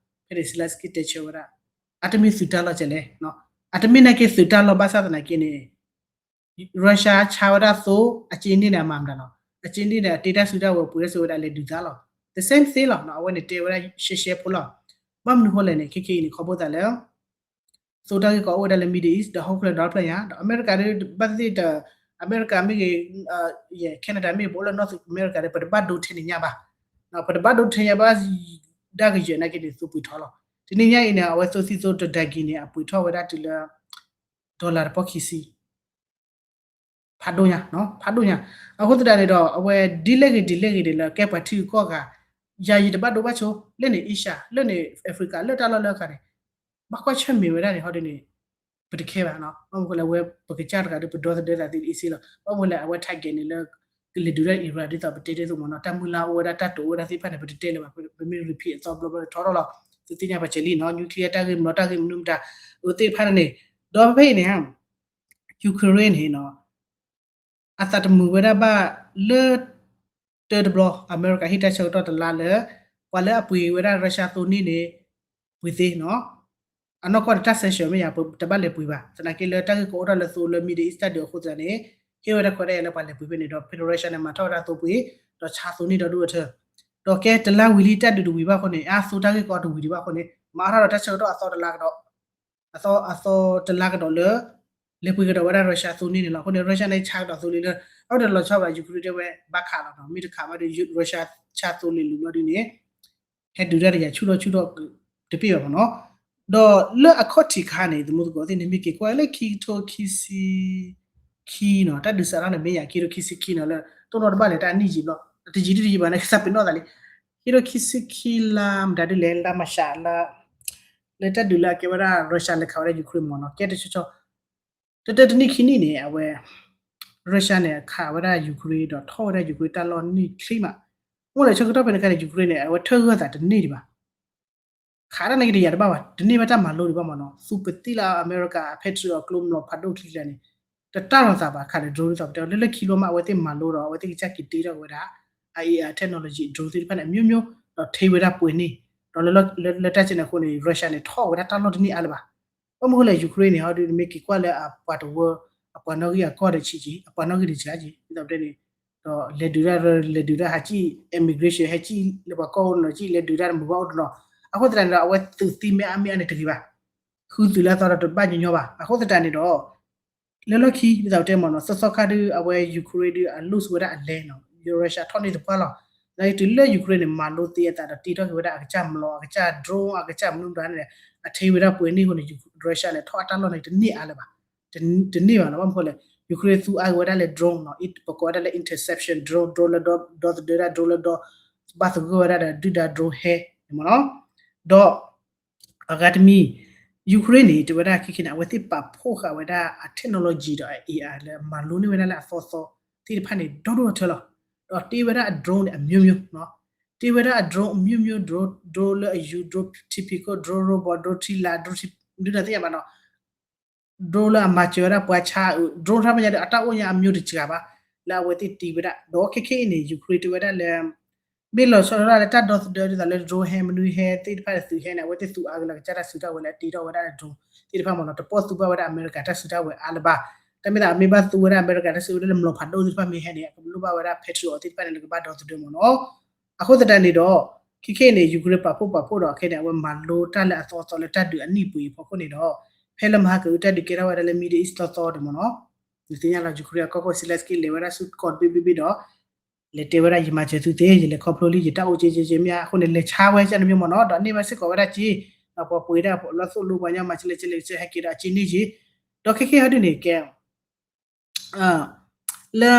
ဖဲန့ၣ် Zelenskyy တဲဆၢဝဲဒၣ် အတမ့ၢ်သုးတၢ်လီၢ်ကဲလဲၣ်, အတမ့ၢ်နာ်က့သုးတၢ်လီၢ်ဘၣ်ဆၣ်သနာ်က့န့ၣ် Russia ဆါဝဲဒၣ်သိ အက့န့ၣ်န့ၣ် အမၤမတၤလီၤ. အက့န့ၣ်န့ၣ် အတ့တၢ်စုတၢ်ဝဲၤပှ့ၤတၢ်စုဝဲဒၣ်လဲၤဒုးသးလီၤ. The same thing လီၤ. အဝဲန့ၣ်တဲဝဲဒၣ်ရှဲရှဲဖိလီၤ. ဘၣ်မနုၤဃိလဲၣ်န့ၣ် ခဲခဲအံၤန့ၣ် ခီဖျိသးလၢ သိတၢ်ဂ့ၢ်ကီအိၣ်ဝဲဒၣ်လၢ Middle East ဒီးဟီၣ်ခိၣ်ချၢဒီဖျၢၣ်ညါ ဒီးအမဲရကၤဒီး ဘၣ်သ့ၣ်သ့ၣ် အမဲရကၤမ့ၢ်ဂ့ၤ Canada မ့ၢ်ဂ့ၤ ပအိၣ်လၢ North America ဒီး ပတဘၣ်ဒိထဲန့ၣ်ညါဘၣ်. ပတဘၣ်ဒိထဲညါဘၣ် ဒၣ်ကယဲၢ်နာ်က့န့ၣ် သိပှ့ၤထီၣ်လီၤ. တနံၤညါအံၤန့ၣ် အဝဲသိသံသိတဒါကံၤန့ၣ် အပှ့ၤထီၣ်ဝဲဒၣ်တုၤလၢ dollar တပီၢ်ခံဆံ ဖးဒိၣ်ညါ, ဖးဒိၣ်ညါ. အဃိသတးန့ၣ်ဒီး အဝဲဒ်လဲၣ်ဂ့ၤဒ်လဲၣ်ဂ့ၤန့ၣ် လၢကဲပှၤထံဂုၤကီၢ်ဂၤ ယၤယတဘၣ်ဒိဘၣ်ဆိ လၢန့ၣ် Asia လၢန့ၣ် Africa လၢတၢ်လီၢ်လၢအခါန့ၣ် ဘၣ်ကွၢ်ဆၢၣ်မဲာ်ဝဲဒၣ်န့ၣ် ဟီဒ်န့ၣ် ပတခဲဘၣ်နီၤ. ဘၣ်မနုၤဃိလဲၣ် အဝဲပကစၢ်တဂၤဒီး ပဒီသဒၢသးသ့ easy လီၤ. ဘၣ်မနုၤဃိလဲၣ် အဝဲ target န့ၣ်လၢ ကလဲၤဒုးတၢ် Iran ဒ်သိးပတဲတ့ၢ်သိးမ့ၢ်နီၤ တၢ်မုၢ်လၢ်အိၣ်ဝဲဒၣ် တၢ်တိာ်အိၣ်ဝဲဒၣ်သ့ၣ်တဖၣ်န့ၣ် ပတတဲလၢၤဘၣ်. ပမ့ၢ် repeat အသီတဘျီဘျီထီထီၣ်လီၤ. သုသ့ၣ်ညါပှၤစၢၤလံနီၤ nuclear တၢ်ဂ့ၢ်မနီၤ တၢ်ဂ့ၢ်မနုၤမတၤ အဝဲသ့ၣ်တဖၣ်န့ၣ် ဒီးဖဲဖဲအံၤန့ၣ် Ukraine န့ၣ်နီၤ အသးတမုာ်ဝဲဒၣ်ဘၣ်လၢ တၢတဘျီ အမဲရကၤဟ့ၣ်တၢ်ဆၢကတီၢ်တလါလၢ ပှၤလၢအပှ့ၤဝဲဒၣ် Russia သိန့ၣ်န့ၣ် ပှ့ၤသ့နီၤ. အနီၢ်ကီၢ်န့ၣ် တၢ် sanction မ့ၢ်ယၤ ပတဘၣ်လဲၤပှ့ၤဘၣ်. သနာ်က့လၢတၢ်ဂ့ၢ်ကီအိၣ်ထီၣ်လၢသိလၢ Middle East တၢ်ဒုးအဃိသတးန့ၣ် ဟ့ၣ်ဝဲတၢ်ခွဲးတၢ်ယာ်လၢပှၤလဲၤပှ့ၤဖဲန့ၣ်ဒီး ဖဲန့ၣ် Russia န့ၣ် မၤထီၣ်ဝဲဒၣ်သိပှ့ၤ ဒီးဆါသိန့ၢ်ဒီဒူၣ်အထၢ ဒီးကဲတလါဝံၤလံ တၢ်ဒုးတဝံၤဘၣ်အဃိန့ၣ် အသိတၢ်ဂ့ၢ်ကီတဝံၤဒံးဘၣ်အဃိန့ၣ် မၤအါထီၣ်ဒီးတၢ်ဆၢကတီၢ်အသီတလါကဒီး အသီ အသီတလါကဒီးလၢ လဲၤပှ့ၤကဒီးဝဲဒၣ် Russia သိန့ၣ်န့ၣ်လီၤ. အဃိန့ၣ် Russia န့ၣ် ဆါကဒီးသိလံလၢ အဝဲဒၣ်လီၤဆီဘၣ် Ukraine တဲဝဲ ဘၣ်ခးလီၤနီၤ မ့ၢ်တခးဘၣ်ဒီး Russia ဆါသိလံၤလံၤဘျီဒ်န့ၣ် ဟဲဒုးတၢ်တယၤဆူၣ်ထီၣ်ဆူၣ်ထီၣ်တပ့ၢ်ဘၣ်မ့ၢ်နီၤ. ဒီးလၢအခီၣ်ထံးခါန့ၣ် သမူသကိးသ့ၣ်န့ၣ် မ့ၢ်က့ၤကွၢ်လၢခံကထိခံဆံခံနီၤ တၢ်ဒုးစးထီၣ်န့ၣ် မ့ၢ်ယၤခံကထိခံဆံခံနီၤ လၢတိၢ်နီၣ်တဘၣ်လဲၣ် တၢ်နံၣ်ယံာ်ဘျီ တယံာ်ဒ်တယံာ်ဘၣ်န့ၣ် ကစၢ်ပ့ၤနီၣ်သးလံ ခံကထိခံဆံခံလါ မတၤဒ်လဲၣ် လါမၢ်ၡးလါ လၢတၢ်ဒုးလၢအကဲဝဲဒၣ် Russia လဲၤခးဝဲဒၣ် Ukraine မ့ၢ်နီၤ ကဲတဆီဆီ တၢ်တနံၣ်ခံနံၣ်န့ၣ် အဝဲ Russia န့ၣ် ခးဝဲဒၣ် Ukraine ဒီးထီၣ်ဝဲဒၣ် Ukraine တၢ်လီၢ်န့ၢ်ချ့မး. အိၣ်လဲၣ်ဆၢကတီၢ်ဖဲန့ၣ်အခါန့ၣ် Ukraine န့ၣ် အဝဲထၢၣ်ဂၢၢ်သးတန့ၢ်ဒံးဘၣ်. ခးတၢ်န့ၣ်က့ၤတယၤတဘၣ်ဘၣ် တန့ၢ်ဘၣ်တၢ်မၤလိဒံးဘၣ်မ့ၢ်နီၤ သူပသံလၢအမဲရကၤ Patriot အကျိမ့ၢ်နီၤ ဖးဒိၣ်ချံကျါန့ၣ် တတၢ်လီၤသးဘၣ်ခးဒီး drone ဒ်သိးပတဲ လၢလၢခံဘျီမး အဝဲသ့ၣ်မၤလိဒီး အဝဲသ့ၣ်ကစၢ်က့ၤတ့ထီၣ်က့ၤဝဲဒၣ် အ AI technology drone သ့ၣ်တဖၣ်န့ၣ် အမျိုးမျိုး ဒီးထံဝဲဒၣ်ပှဲၤန့ၣ် ဒီးလၢတၢ်စဲန့ၣ်အဃိန့ၣ် Russia န့ၣ် ထီၣ်ဝဲဒၣ်တၢ်လီၢ်တန့ၢ်အါလၢၤဘၣ်. ဘၣ်မနုၤဃိလဲၣ် Ukraine န့ၣ် ဟီဒုး နမ့ၢ်က့ၤကွၢ်လၢအပှၤတဝၢ အပှၤနီၣ်ဂံၢ်အကီၢ်ဒီးဆံးက့ၤ အပှၤနီၣ်ဂံၢ်ဒီးဆံးက့ၤ ဒ်သိးပတဲန့ၣ် ဒီးလဲၤဒုးတၢ် လဲၤဒုးတၢ်ဟးကံၣ် immigration ဟဲကံၣ်လၢပှၤကီၢ်အိၣ်နီၤကံၣ် လဲၤဒုးတၢ်တမုာ်ဘၣ်အိၣ်တနီၤ အဃိသတးန့ၣ်ဒီး အဝဲသုးသံမ့ၢ်အါမ့ၢ်အါန့ၣ်တဂ့ၤဘၣ် ဃုသုးလၢအသီဒီးတဘၣ်ညီညီဘၣ် အဃိသတးန့ၣ်ဒီး လၢလီၢ်ခံ ဒ်သိးပတဲမ့ၢ်နီၤ သီသီခါဒုး အဝဲ Ukraine ဒုး အ lose ဝဲဒၣ်အလဲနီၤ Russia ထီၣ်န့ၢ်သပှၢ်လီၤ. သနာ်က့တုၤလၢ Ukraine န့ၣ် မၤလိသ့အသးဒီးတ့ထီၣ်က့ၤဝဲဒၣ်အကစၢ်မျိာ် အကစၢ် drone အကစၢ်မနုၤမတၤန့ၣ် အထံဝဲဒၣ်ပှဲၤန့ၢ်အဃိန့ၣ် Russia န့ၣ် ထီၣ်အတၢ်လီၢ်န့ၣ်တန့ၢ်အါလၢၤဘၣ်. တန့ၢ်ဘၣ်နီၤ ဘၣ်မနုၤဃိလဲၣ် Ukraine သူအါက့ၤဝဲဒၣ်လၢ drone နီၤ ပကိးဝဲဒၣ်လၢ interception drone drone လၢဒီသဒၢတၢ် drone လၢဒီ ဘၣ်သဂၢၢ်ဝဲဒၣ်ဒီးဒုၣ်ဒါ drone ဟဲန့ၣ်မ့ၢ်နီၤ ဒီး အဂၤတမံၤ Ukraine န့ၣ် တဲဝဲဒၣ်ခဲခဲန့ၣ် အဝဲသ့ၣ်ပာ်ဖှိၣ်ဃာ်ဝဲဒၣ်အ technology ဒီးအ AI လၢမၤလိန့ၢ်ဝဲဒၣ်လၢအသီသီသ့ၣ်တဖၣ်န့ၣ် ဒီဒိၣ်ထီၣ်ထၢလီၤ. ဒီးတ့ဝဲဒၣ်အ drone န့ၣ် အမျိုးမျိုး တ့ဝဲဒၣ်အ drone အမျိုးမျိုး drone drone လၢအယူ drone typical drone robot drone ထံလာ drone ဒုးနသ့ၣ်ညါဘၣ်နီၤ drone လၢအမၤစၢၤဝဲဒၣ်ပှၤဆါအုး drone ထီၣ်မညါဒီးအတၢ်အိၣ်ညါအမျိုးတစှၤဘၣ် လၢအဝဲသ့ၣ်တ့ဝဲဒၣ် ဒီးခဲခဲအံၤန့ၣ် Ukraine တဲဝဲဒၣ်လၢ မ့ၢ်လီၤဆီဒၣ်တၢ်လၢတၢ်ဒီသဒၢဒ်သိးလၢ drone ဟဲမနုၤဟဲသ့ၣ်တဖၣ်န့ၣ် သုးဟဲန့ၣ် အဝဲသ့ၣ်သူအါကလၢကစၢ်တၢ်စုတၢ်ဝဲၤလၢအတ့ထီၣ်ဝဲဒၣ်လၢ drone သ့ၣ်တဖၣ်မ့ၢ်နီၤ တပိာ်သူဘၣ်ဝဲဒၣ်အမဲရကၤတၢ်စုတၢ်ဝဲၤအါလၢၤဘၣ်. တၢ်မ့ၢ်သးအမ့ၢ်ဘၣ်သူဝဲဒၣ်အမဲရကၤတၢ်စုဝဲဒၣ်လၢမျိာ်ဖးဒိၣ်သ့ၣ်တဖၣ်မ့ၢ်ဟဲန့ၣ် အကလိၣ်ဘၣ်ဝဲဒၣ် Patriot သ့ၣ်တဖၣ်န့ၣ် လၢကဘၣ်ဒီသဒၢမ့ၢ်နီၤ အဃိသတးန့ၣ်ဒီး ခဲခဲအံၤန့ၣ် Ukraine ပာ်ဖှိၣ်ပာ်ဖှိၣ်ဒီးခဲန့ၣ် အဝဲမၤလိတၢ်လၢအသီသီလၢတၢ်ဒုးအနံၣ်ပှ့ၤအဖီခိၣ်န့ၣ်ဒီး ဖဲလၢမဟါကအုးတၢ်ဒုးကဲထီၣ်ဝဲဒၣ်လၢ Middle East သီသီန့ၣ်မ့ၢ်နီၤ နသ့ၣ်ညါလီၤ Ukraine အကီၢ်ခိၣ် Zelenskyy လဲၤဝဲဒၣ်ဆူကီၢ်တဘ့ၣ်ဘ့ၣ်ဘ့ၣ်ဒီး လဲၤတဲဝဲဒၣ် ယမၤစၢၤသုသ့ ယလဲၤခီဖျိလံ ယတၢ်အိၣ်ကဲကဲကဲမ့ၢ်ဧါ အဃိန့ၣ် လဲၤဆါဝဲကန့ၣ်မ့ၢ်မ့ၢ်နီၤ ဒီးန့ၢ်ဘၣ်စ့ၢ်ကီးဝဲဒၣ်က့ ဒီးပှၤပှ့ၤဒၣ်လၢသိၣ်လိပှၤညီမၤစလဲကလဲကဟဲက့ၤဒီးအက့န့ၢ်က့ ဒီးခဲခဲဟီဒုန့ၣ်ကဲ လၢ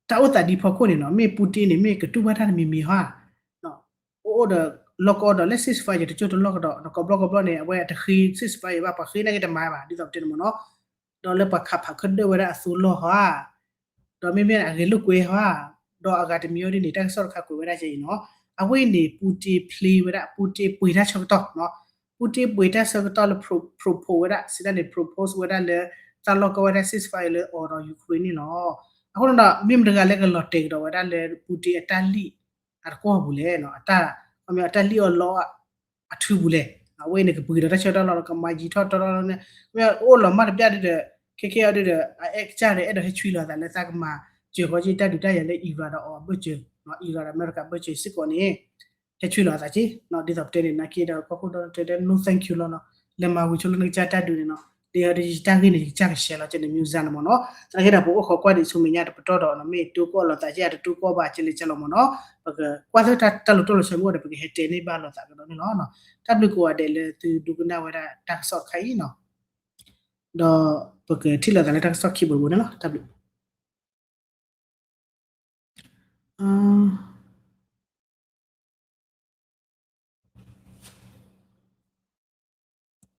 တၢ်အိၣ်သးဒ်ဖီခိၣ်န့ၣ်နီၤ မ့ၢ် Putin န့ၣ် မ့ၢ်ကတူၢ်ဘၣ်တၢ်တမံၤမံၤဟီဧါ အိၣ်အိၣ်ဒီး လီၢ်ကီဒီးလၢ ceasefire တကၠိၢ်တလီၢ်ကဒီး ဒီးကိးဘျီကိးဘျီန့ၣ် အဝဲတဃ့ ceasefire ဘၣ် ပှၤဃ့န့ၢ်က့ၤတမၤဘၣ် ဒ်သိးပတဲန့ၣ်မ့ၢ်နီၤ ဒီးလၢပှၤခးဖးခၢၣ်ဒၢၣ်ဝဲဒၣ်အသိလီၢ်ဟီဧါ ဒီးမ့မ့ၢ်အဂဲၤလိာ်ကွဲဟီဧါ ဒီးအဂၤတမံၤအီၤဒ်န့ၣ် တၢ်ကစီၣ်တခါကွဲးဝဲဒၣ်ကဲအံၤနီၤ အဝဲအံၤန့ၣ် Putin ပျ့ၤဝဲဒၣ် Putin ပှ့ၤတၢ်ဆၢကတီၢ် Putin ပှ့ၤတၢ်ဆၢကတီၢ်လၢ propose ဝဲဒၣ် စံးတၢ်န့ၣ် propose ဝဲဒၣ်လၢ တၢ်လီၢ်ကီဝဲဒၣ် ceasefire လၢအီၤဒီး Ukraine န့ၣ်လီၤ. အဃိန့ၣ်ဒီး မ့ၢ်မတဂၤလၢကလီၤတဲာ်ကဒီးဝဲဒၣ်လၢ Putin အတၢ်လံၣ် အတကွီၢ်ပူၤလဲၣ် အတၢ် ခီပညီအတၢ်လံၣ်အီၤလီအီၤ အထုပူၤလဲၣ် အဝဲအံၤန့ၣ် ကပှ့ၤဒီးတၢ်ဆၢကတီၢ်လီၤ ကမၤယံာ်ထီၣ်တီထီၣ်န့ၣ် မ့ၢ်အိၣ်လီၤမၢ်တဘျၣ်ဒုဒီး ခဲခဲအီၤဒုဒီး အအဲၣ်ကစၢ်ဒီး အဲၣ်ဒိးဟဲဆွံလီၤအသးလၢသးကမၤစၢၤဃီက့ၤတၢ်ဒုးတၢ်ယၤလၢ Iran ဒီးအီၤအဘၢၣ်စၢၤ Iran ဒီးအမဲရကၤဘၢၣ်စၢၤစ့ၢ်ကီးန့ၣ် ဟဲဆွံလီၤအသးက့ ဒ်သိးပတဲန့ၣ် နာ်က့ဒီးကီၢ်ခိၣ်ဒီတၢ်တဲ no thank you လီၤနီၤ လဲၤမၤဝံၤဆိလၢနကစၢ်တၢ်ဒုးန့ၣ်နီၤ လၢယတၢ်ဂ့ၢ်န့ၣ် ယကစၢ်ကဆဲးလီၤကဲန့ၣ် မျိုးစံး န့ၣ်မ့ၢ်နီၤ သနာ်က့ဒီးပအိၣ်ခိးကွၢ်ဒံးဆူမဲာ်ညါတပတီၢ်ဒီး မ့ၢ်တိၢ်ကီၢ်လိာ်သးကဲ အတတိၢ်ကီၢ်ဘၣ်ကဲလဲၣ်ကဲလီၤမ့ၢ်နီၤ ပကကွၢ်သ့ၣ်တၢ်လိၤတိၢ်လီၤဆဲးမ့ၢ်အိၣ်ဒီး ပကဟဲတဲန့ၢ်ဘၣ်လိာ်သးကဒီးန့ၣ်လီၤ. တၢ်ဘျုးကိးဂၤဒဲးလၢသုဒိကနၣ်ဝဲဒၣ်တၢ်ကစီၣ်တခါအံၤနီၤ ဒီးပကထံၣ်လိာ်သးလၢတၢ်ကစီၣ်ခံဘိတဘိန့ၣ်လီၤ. တၢ်ဘျုး